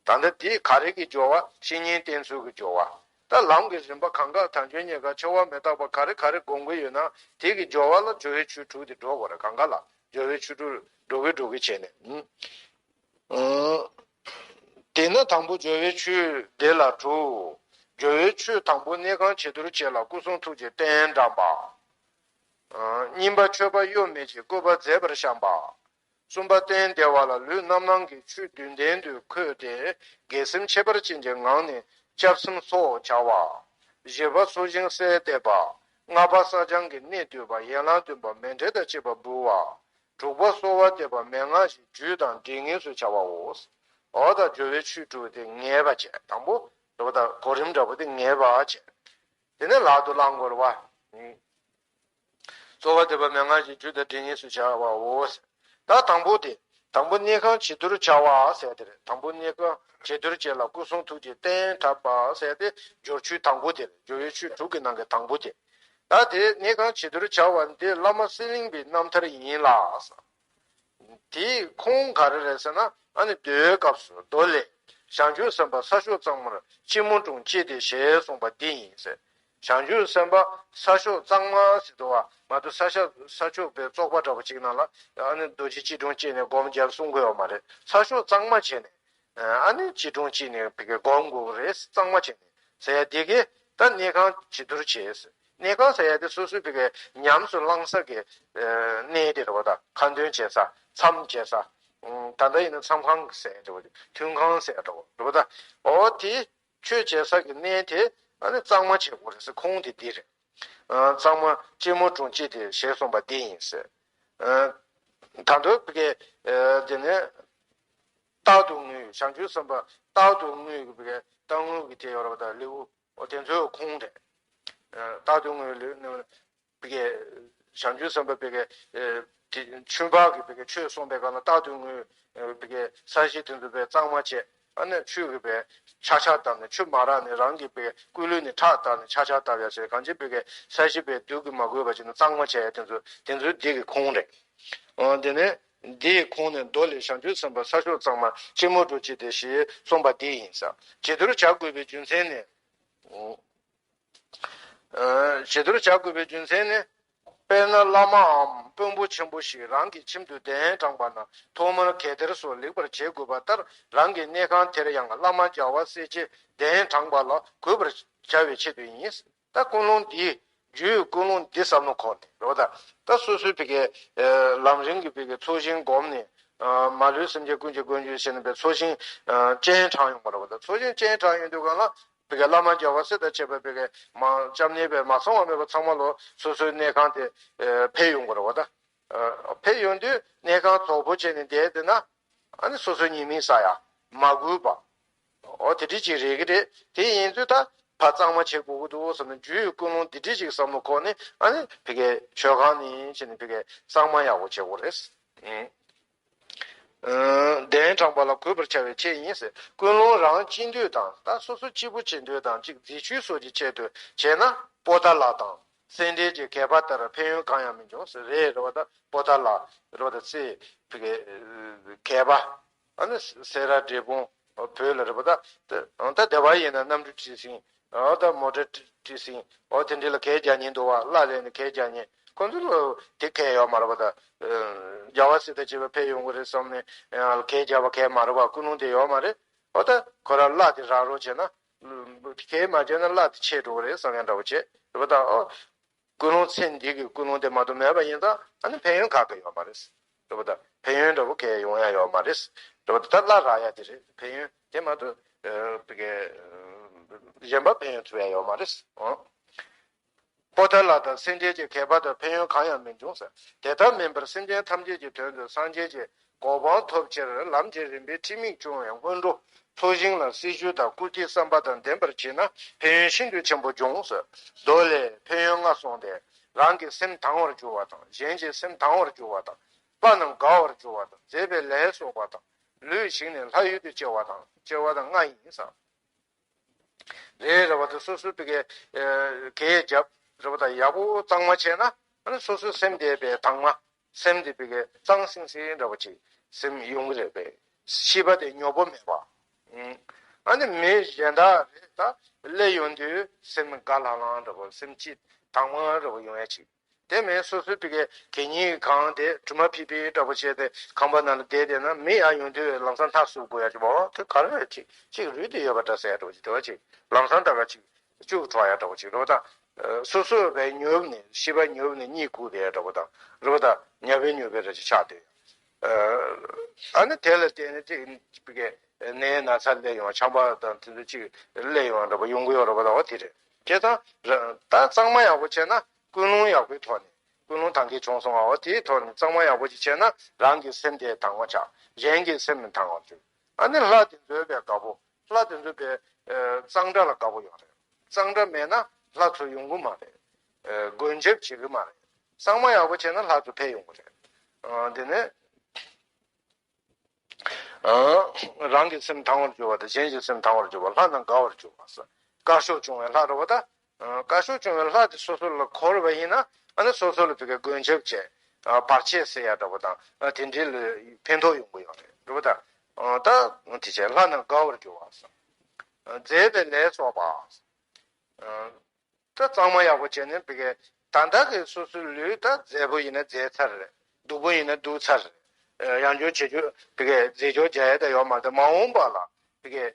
ད་ལྟ་དེ་ག་རེ་གི་སྦྱོར་བ། བཤེས་གཉེན་བསྟེན་ཚུལ་གྱི་སྦྱོར་བ། ད་ལམ་གྱི་རིམ་པ་གང་ག་དལ་འབྱོར་རྙེད་དཀའ་འཆི་བ་མི་རྟག་པ་ག་རེ་ག་རེ་སྒོམ་གྱི་ཡོད་ན་དེ་གི་སྦྱོར་བ་ལ་སྦྱོར་བའི་ཆོས་དྲུག་དེ་འགྲོ་དགོས་རེད། གང་ག་ལ་སྦྱོར་བའི་ཆོས་དྲུག་འགྲོ་གི་འགྲོ་གི་བྱས་ནས། ཨང་། དེས་ན་དང་པོ་སྦྱོར་བའི་ཆོས་འདི་ལ་གྲུབ། སྦྱོར་བའི་ཆོས་དང་པོ་གནས་ཁང་བྱི་དོར་བྱེད་ལ་སྐུ་གསུང་ཐུགས་ཀྱི་རྟེན་བཀྲམ་པ། ཨང་། གཉིས་པ་མཆོད་པ་གཡོ་མེད་ཀྱི་སྐུད་པ་མཛེས་པར་བཤམས་པ། གསུམ་པ་སྟན་བདེ་བ་ལ་ལུས་རྣམ་སྣང་གི་ཆོས་བདུན་ལྡན་དུ་འཁོད་དེ་དགེ་སེམས་ཁྱད་པར་ཅན་གྱི་ངང་ནས་སྐྱབས་སེམས་སོགས་བྱ་བ། བཞི་པ་སོ་ཤིང་གསལ་འདེབས་པ། ལྔ་པ་བསགས་སྦྱང་གི་གནད་བསྡུས་པ། ཡན་ལག་བདུན་པ་མཎྜལ་དང་བཅས་པ་འབུལ་བ། དྲུག་པ་གསོལ་བ་འདེབས་པ་མན་ངག་བཞི་རྒྱུད་དང་འབྲེལ་ངེས་སུ་བྱ་བའོ། འོ་ད་སྦྱོར་བའི་ཆོས་དྲུག་དེ་ངེས་པ་བྱས། དང་པོ་འོ་ད་གོ་རིམ་འདྲ་པོ་དེ་ངེས་པ་བྱས། དེ་ནས་ལག་ཏུ་བླང་དགོས་རེད་བ། གསོལ་བ་འདེབས་པ་མན་ངག་བཞི་རྒྱུད་དང་འབྲེལ་ངེས་སུ་བྱ་བའོ། ད་དང་པོ་དེ། དང་པོ་གནས་ཁང་བྱི་དོར་བྱ་བ་ཟེར་དེ་རེད། དང་པོ་གནས་ཁང་བྱི་དོར་བྱས་ལ་སྐུ་གསུང་ཐུགས་ཀྱི་རྟེན་བྲབ་པ་ཟེར་དེ་སྦྱོར་ཆོས་དང་པོ་དེ་རེད། སྦྱོར་བའི་ཆོས་དྲུག་གི་ནང་གི་དང་པོ་དེ། ད་དེ་གནས་ཁང་བྱི་དོར་བྱ་བ་འདི་བླ་མ་གསེར་གླིང་པའི་རྣམ་ཐར་ཡིན་ལ། དེའི་ཁུངས་ག་རེ་རེད་ཟེར་ན། ཨ་ནི་མདོའི་སྐབས་སུ་མདོ་ལས། བྱང་ཆུབ་སེམས་དཔའ་ས་ཕྱོགས་གཙང་མར་སྐྱིལ་མོ་ཀྲུང་བཅས་ཏེ་ཞེས་གསུངས་པ་འདི་ཡིན་ཟེར། བྱང་ཆུབ་སེམས་དཔའ་ས་ཕྱོགས་གཙང་མ་ཟེར་དུས་བ་མ་གཏོགས་ས་ཤ་ས་ཕྱོགས་པའི་བཙོག་པ་འདྲ་པོ་ཅིག་ནང་ལ་ཨ་ནི་རྡོ་རྗེ་སྐྱིལ་ཀྲུང་བཅས་ནས་སྒོམ་རྒྱབ་གསུང་གི་ཡོད་མ་རེད། ས་ཕྱོགས་གཙང་མ་བྱས་ནས་ཨ་ནི་སྐྱིལ་ཀྲུང་བཅས་ནས་བི་གའི་སྒོམ་དགོས་རེད། གཙང་མ་བྱས་ནས་ཟེར་ཡ་འདི་གས་ད་གནས་ཁང་བྱི་དོར་བྱས་ཟེར། གནས་ཁང་ཟེར་ཡ་དེ་སོ་སོའི་བི་གའི་ཉམས་སུ་བླང་ས་གི་གནས་དེ་རེད་བ། ད་ཁ་འདོན་བྱེད་ས། མཚམས་བྱེད་ས། ད་ལྟ་ཡིན་ན་མཚམས་ཁང་ཟེར་འགྲོ་བ། ཐུན་ཁང་ཟེར་འགྲོ་བ་རེད་བ། ད་འོ་དེ་ཆོས་བྱེད་ས་གི་གནས་དེ་ཨ་ནི་གཙང་མ་བྱེད་དགོས་རེད་ཟེར། ཁུངས་དེ་འདི་རེད། གཙང་མ་སྐྱིལ་མོ་ཀྲུང་བཅས་ཏེ་ཞེས་གསུངས་པ་འདི་ཡིན་ཟེར། ད་དུང་བི་གའི་དེ་ནས་རྟག་ཏུ་བསྔོས། བྱང་ཆུབ་སེམས་དཔའ་རྟག་ཏུ་བསྔོས་ཀྱི་བི་གའི་རྟག་བསྔོས་ཀྱི་དེ་ཡོད་རེད་བ། ད་ལེའུ། འོ་དེ་ཚོའི་ཁུངས་རེད། ཨ། རྟག་ཏུ་བསྔོས་ལེའུ་ནི་བི་གའི་བྱང་ཆུབ་སེམས་དཔའ་བི་གའི་ཨེ་དེ་ཆོས་འཕགས་ཀྱི་བི་གའི་ཆོས་གསུངས་པའི་སྐབས་ལ་རྟག་ཏུ་བསྔོས། ཨེ་བི་གའི་ས་གཞི་དེ་ཚོ་བི་གའི་གཙང་མ་བྱས། ཨ་ནི་ཆོས་ཀྱི་བི་གའི་ཆག་ཆག་བཏབ་ནས་ཆུ་མ་རག་ནས་རང་གི་བི་གའི་སྐུ་ལུས་ནས་ཁྲག་བཏབ་ནས་ཆག་ཆག་བཏབ་ཡ་བྱས། གང་ཅི་བི་གའི་ས་གཞི་བི་གའི་དུག་གིས་མ་གོས་པ་བྱས་ནས་གཙང་མ་བྱས་ཡ་དེ་ཚོ་དེ་ཚོའི་འདི་གི་ཁུངས་རེད། ཨ། དེ་ནས་འདིའི་ཁུངས་ནས་མདོ་ལས། བྱང་ཆུབ་སེམས་དཔའ་ས་ཕྱོགས་གཙང་མར་སྐྱིལ་མོ་ཀྲུང་བཅས་ཏེ་ཞེས་གསུངས་པ་འདི་ཡིན་ཟེར། བྱི་དོར་བྱ་དགོས་པའི་རྒྱུ་མཚན་ནི། ཨ། བྱི་དོར་བྱ་དགོས་པའི་རྒྱུ་མཚན་ནི། དཔེར་ན་བླ་མའམ་དཔོན་པོ་ཆེན་པོ་ཞིག་རང་གི་ཁྱིམ་དུ་གདན་དྲངས་པ་ན་ཐོག་མར་གད་བདར་སོགས་ལེགས་པར་བྱེད་དགོས་པ་ལྟར། རང་གི་གནས་ཁང་དེར་ཡང་བླ་མ་རྒྱལ་བ་སྲས་བཅས་གདན་དྲངས་པ་ལ་གུས་པར་བྱ་བའི་ཆེད་དུ་ཡིན། ད་ཀུན་སློང་འདི། རྒྱུའི་ཀུན་སློང་འདི་བསམ་བློ་འཁོར་ནས་རེད་བ། ད་ད་སོ་སོའི་བི་གའི་ལམ་རིམ་གྱི་བི་གའི་ཚོགས་ཞིང་བསྒོམས་ནས། མ་ལུས་སེམས་ཅན་ཀུན་གྱི་མགོན་རྒྱུ་བྱས་ནས་བི་གའི་ཚོགས་ཞིང་སྤྱན་དྲངས་ཡོང་བ་རེད་བ། ད་ཚོགས་ཞིང་སྤྱན་དྲངས་ཡོང་དུས་སྒང་ལ་བི་གའི་བླ་མ་རྒྱལ་བ་སྲས་དང་བཅས་པ་བི་གའི་མ་སྐྱབས་གནས་བི་མ་ཚང་བ་མེད་པ་ཚང་མ་ལོ་སོ་སོའི་གནས་ཁང་དེ་ཕེབས་ཡོང་གི་རེད་བ། ད་ཕེབས་ཡོང་དུས་གནས་ཁང་རྫོགས་པོ་བྱས་ནས་བསྡད་དེ་ན། ཨ་ནི་སོ་སོའི་ཉེས་དམིགས་བསལ་ཡ། མ་གུས་པ། འོ་དེ་འདྲ་ཅིག་རེད་ཀྱི་རེད། དེ་ཡིན་དུས་ད་ཕར་གཙང་མ་བྱེད་དགོས་ཀྱི་འདུག་བསམ་ནས་རྒྱུའི་ཀུན་སློང་འདི་འདྲ་ཅིག་བསམ་བློ་འཁོར་ནས། ཨ་ནི་བི་གའི་མཆོད་ཁང་ནས་བྱས་ནས་བི་གའི་གཙང་མ་ཡག་པོ་བྱེད་དགོས་རེད། ཨང་། གདན་དྲངས་པ་ལ་གུས་པར་བྱ་བའི་ཆེད་ཡིན་ཟེར། ཀུན་སློང་རང་སྐྱིད་འདོད་དང་། ད་སོ་སོ་སྐྱིད་པོ་བྱེད་འདོད་དང་། ཅིག་མཛེས་ཆོས་སོགས་ཀྱི་ཆེད་དུ་བྱས་ན་པོ་ཏཱ་ལ་དང་། སེ་འབྲས་ཀྱི་གད་པ་ལྟར་ཕན་ཡོན་གང་ཡང་མི་འབྱུང་ཟེར། རེད་རེད་བ། ད་པོ་ཏཱ་ལ་རེད་བ། ད་སེ་བི་གའི་གད་པ། ཨ་ནི་སེ་ར་འབྲས་སྤུངས་བོད་ལ་རེད་བ། ད་ད་སྡེ་བ་ཡིན་ན་གནམ་གྲུ་ཁྲི་སིང་། ཨ། ད་མོ་ཊ་ཁྲི་སིང་། ཨོ་དེ་འདྲ་ལ་གད་རྒྱག་མཁན་འདུག་བ། གླ་ལེན་ནས་གད་རྒྱག་མཁན་ཁོ་ཚོ་ལ་དེ་གད་ཡོད་མ་རེད་བ། ད་རྒྱལ་བ་སྲས་དང་བཅས་པ་ཕེབས་ཡོང་གི་རེད་བསམ་ནས་གད་རྒྱག་པ་གད་མ་རེད་བ། ཀུན་སློང་དེ་ཡོད་མ་རེད། ཨོ་ད་ཁོ་རང་གླ་དེ་རག་རོགས་བྱས་ན། གད་མ་བྱས་ན་གླ་དེ་ཆད་འགྲོ་གི་རེད་བསམ་ཡ་འདྲ་བོ་བྱས་རེད་བ། ད་ཨོ། ཀུན་སློང་ཚེ་འདི་གི་ཀུན་སློང་དེ་མ་གཏོགས་མེད་པ་ཡིན་ཙང་། ཨ་ནི་ཕན་ཡོན་ག་གེ་ཡོད་མ་རེད། རེད་བ། ད་ཕན་ཡོན་འདྲ་བོ་གང་ཡང་ཡོང་ཡ་ཡོད་མ་རེད། རེད་བ། ད་གླ་རག་ཡ་དེ་རེད། ཕན་ཡོན་དེ་མ་གཏོགས་ཨ་བི་གའི་གཞན་པ་ཕན་ཡོན་ཐོབ་ཡ་ཡོད་མ་རེད། ཨང་། པོ་ཏཱ་ལ་དང་སེ་འབྲས་ཀྱི་གད་པ་དང་ཕན་ཡོན་གང་ཡང་མི་འབྱུང་ཟེར། དེ་ལྟར་མིན་པར་སེམས་ཅན་ཐམས་ཅད་ཀྱི་དོན་དུ་སངས་རྒྱས་ཀྱི་གོ་འཕང་ཐོབ་ཕྱིར་ལམ་གྱི་རིམ་པའི་ཁྲིད་དམིགས་སྐྱོང་བའི་སྔོན་འགྲོ་ཚོགས་ཞིང་ལ་སྲི་ཞུ་དང་བཀུར་སྟིའི་བསམ་པ་དང་ལྡན་པར་བྱས་ན་ཕན་ཡོན་ཤིན་ཏུ་ཆེན་པོ་འབྱུང་ཟེར། མདོ་ལས། ཕན་ཡོན་ལྔ་གསུངས་ཏེ། རང་གི་སེམས་དང་བར་འགྱུར་བ་དང་། གཞན་གྱི་སེམས་དང་བར་འགྱུར་བ་དང་། པ་རྣམས་དགའ་བར་འགྱུར་བ་དང་། མཛད་པའི་ལས་གསོག་པ་དང་། ལུས་ཞིག་ནས་ལྷ་ཡུལ་དུ་སྐྱེ་བ་དང་། སྐྱེ་བ་དང་ལྔ་ཡིན་ཟེར། རེད་རེད་བ། དེ་སོ་སོའི་བི་གའི་གད་རྒྱབ་རེད་བ། ད་ཡག་པོ་གཙང་མ་བྱས་ན། ཨ་ནི་སོ་སོའི་སེམས་དེ་བི་དྭངས་མ། སེམས་དེ་བི་གའི་གཙང་སིང་སིང་འདྲ་བོ་ཅིག་སེམས་ཡོང་གི་རེད་པས། ཤེས་པ་དེ་ཉོབ་པོ་མེད་པ། ཨ་ནི་མི་གཞན་དག་རེད། ད་སླེབས་ཡོང་དུས་སེམས་དགའ་ལྷང་ལྷང་འདྲ་བོ། སེམས་སྐྱིད་དྭངས་མ་འདྲ་བོ་ཡོང་ཡ་ཅིག་དེ་མིན་སོ་སོའི་བི་གའི་གད་སྙིགས་གང་དེ་གྲིབ་མ་ཕིག་ཕིག་འདྲ་བོ་བྱས་ཏེ་ཁང་པ་ནང་ལ་བསྡད་བསྡད་ན། མི་ཡར་ཡོང་དུས་ལམ་སང་ཐག་བསུབ་དགོས་ཡ་ཅིག་འོ་དེ་ག་རེ་ཅིག་ཅིག་རུལ་དེ་ཡོད་པ་འདྲ་ཟེར་འདྲ་བོ་ཅིག་དེ་བ་ཅིག་ལམ་སང་ད་ག་ཅིག་བཅུག་འགྲོ་ཡ་འདྲ་བོ་ཅིག་རེད་བ། ད་སོ་སོ་བས་ཉོབ་ནས། ཤེས་པ་ཉོབ་ནས་གཉིད་ཁུག་བསྡད་ཡ་འདྲ་བོ་དང་། རེད་བ། ད་ཉ་བའི་ཉོབ་པའི་ར་ཅིག་ཆགས་བསྡད་ཡ། ཨ་ནི་དེ་ལ་བརྟེན་ནས་ཅིག་བི་གའི་ནད་ན་ཚ་སླེབས་ཡོང་། ཆམ་པ་དང་དེ་ཚོ་ཅིག་སླེབས་ཡོང་འདྲ་བོ་ཡོང་གི་ཡོད་རེད་བ། ད་འོ་དེ་རེད། བྱས་ཙང་ད་གཙང་མ་ཡག་པོ་བྱས་ན། ཀུན་སློང་ཡག་པོའི་ཐོག་ནས་ཀུན་སློང་དང་གི་བྱུང་སོང་བ། འོ་དེའི་ཐོག་ནས་གཙང་མ་ཡག་པོ་ཅིག་བྱས་ན་རང་གི་སེམས་དེ་དྭངས་པ་ཆགས། གཞན་གྱི་སེམས་མི་དྭངས་པར་འགྱུར། ཨ་ནི་ལྷ་དེ་ཚོའི་པའི་དགའ་པོ། ལྷ་དེ་ཚོའི་པའི་གཙང་སྦྲ་ལ་དགའ་པོ་ཡོད་རེད། གཙང་སྦྲ་མེད་ན་ལྷ་ཚོ་ཡོང་གི་མ་རེད། མགོན་སྐྱབས་བྱེད་ཀྱི་མ་རེད། གཙང་མ་ཡག་པོ་བྱས་ན་ལྷ་ཚོ་ཕེབས་ཡོང་གི་རེད། འདི་ནས། རང་གི་སེམས་དྭངས་པར་གྱུར་པ་དང་། གཞན་གྱི་སེམས་དྭངས་པར་གྱུར་པ། ལྷ་རྣམས་དགའ་བར་གྱུར་པ། དཀར་ཕྱོགས་སྐྱོང་བའི་ལྷ་རེད་པ་ད། དཀར་ཕྱོགས་སྐྱོང་བའི་ལྷ་དེ་སོ་སོ་ལ་འཁོར་བ་ཡིན་ན། ཨ་ནི་སོ་སོ་ལ་དེ་གའི་མགོན་སྐྱབས་བྱས། བར་ཆད་སེལ་ཡ་འདྲ་པོ་དང་། དེ་འདྲའི་ལ་ཕན་ཐོགས་ཡོང་གི་ཡོད་རེད། རེད་པ་ད། ད་དེ་བྱས་ལྷ་རྣམས་དགའ་བར་གྱུར་པ། མཛེས་པའི་ལས་སོགས་པ། ད་གཙང་མ་ཡག་པོ་བྱས་ནས་བི་གའི་ད་ལྟ་གི་སོ་སོའི་ལུས་ད་མཛེས་པོ་ཡིན་ན་མཛེས་ཚར་རེད། སྡུག་པོ་ཡིན་ན་སྡུག་ཚར་རེད། ཡང་བསྐྱར་བྱེད་རྒྱུ་བི་གའི་རྫས་སྦྱོར་རྒྱག་ཡ་ད་ཡོད་མ་རེད། མ་འོངས་པ་ལ་བི་གའི་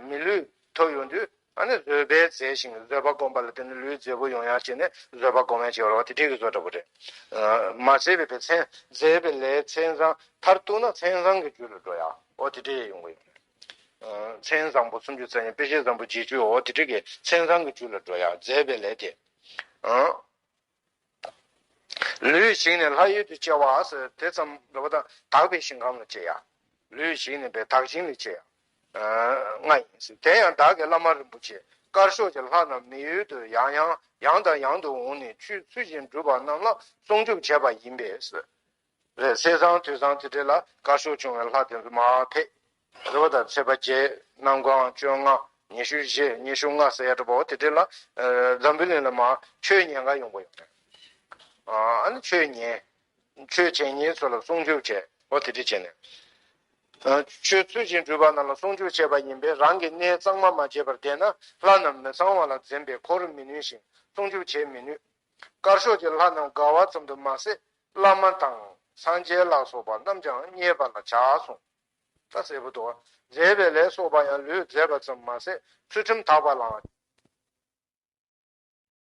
མི་ལུས་ཐོབ་ཡོང་དུས། ཨ་ནི་བཟོད་པས་མཛེས་ཤིང་བཟོད་པ་སྒོམ་པ་ལ་བརྟེན་ནས་ལུས་མཛེས་པོ་ཡོང་ཡ་བྱས་ནས་བཟོད་པ་སྒོམ་ཡ་བྱེད་པ་རེད་པ། དེ་འདྲའི་གི་བཟོ་འདྲ་པོ་རེད། མ་ཟད་པའི་མཚན། མཛེས་པའི་ལས་མཚན་བཟང་། མཐར་གཏུགས་ན་མཚན་བཟང་གི་རྒྱུ་ལ་འགྲོ་ཡ། འོ་དེ་འདྲ་ཡོང་གི་ཡོད་རེད། མཚན་བཟང་པོ་སུམ་ཅུ་རྩ་གཉིས། དཔེ་བྱད་བཟང་པོ་བརྒྱད་ཅུ། འོ་དེ་འདྲ་གི་མཚན་བཟང་གི་རྒྱུ་ལ་འགྲོ་ཡ། མཛེས་པའི་ལས་དེ། ལུས་ཞིག་ནས་ལྷ་ཡུལ་དུ་སྐྱེ་བ་ཟེར་དེ་ཙམ་རེད་པ་ད། དག་པའི་ཞིང་ཁམས་ལ་སྐྱེ་ཡ། ལུས་ཞིག་ནས་པའི་དག་ཞིང་ལ་སྐྱེ་ཡ། ལྔ་ཡིན་ཟེར། དེ་ཡང་བདག་གི་བླ་མ་རིན་པོ་ཆེ་དཀར་ཕྱོགས་ཀྱི་ལྷ་རྣམས་མི་ཡུལ་དུ་ཡང་ཡང་ཡང་དང་ཡང་དུ་འོངས་ནས་ཆོས་ཚུལ་བཞིན་སྒྲུབ་པ་རྣམས་ལ་སྲུང་སྐྱོབ་བྱེད་པ་ཡིན་པས་ཟེར། རེད། ཚེས་བཟང་དུས་བཟང་དེ་འདྲ་ལ་དཀར་ཕྱོགས་སྐྱོང་བའི་ལྷ་དེ་ཚོ་མར་ཕེབས། རེད་པ་ད། ཚེས་པ་བརྒྱད། གནམ་གང་བཅོ་ལྔ། ཉི་ཤུ་བཞི། ཉི་ཤུ་ལྔ་ཟེར་ཡ་འདྲ་པོ་དེ་འདྲ་ལ། འཛམ་བུ་གླིང་ལ་མར་ཆོས་ཉན་ག་ཡོང་གི་ཡོད་རེད། ཨ་ནི་ཆོས་ཉན། ཆོས་བྱེད་མཁན་ཚོ་ལ་སྲུང་སྐྱོབ་བྱས། འོ་དེ་འདྲ་བྱས་ནས། ཆོས་ཚུལ་བཞིན་སྒྲུབ་པ་རྣམས་ལ་སྲུང་སྐྱོབ་བྱེད་པ་ཡིན་པས། རང་གི་གནས་གཙང་མ་མ་བྱས་པར་བསྡད་ན་ལྷ་རྣམས་མི་གཙང་བ་ལ་འཛེམ་པས་འཁོར་མི་ནུས་ཤིང་སྲུང་སྐྱོབ་བྱེད་མི་ནུས། དཀར་ཕྱོགས་ཀྱི་ལྷ་རྣམས་དགའ་བ་ཙམ་དུ་མ་ཟད། བླ་མ་དང་སངས་རྒྱས་ལ་སོགས་པ་རྣམས་ཀྱང་མཉེས་པ་ལ་བྱ་གསུངས། ད་གསལ་པོ་འདུག། མཛེས་པའི་ལས་སོགས་པ་ཡང་ལུས་མཛེས་པ་ཙམ་མ་ཟད། ཚུལ་ཁྲིམས་དག་པ་ལའང་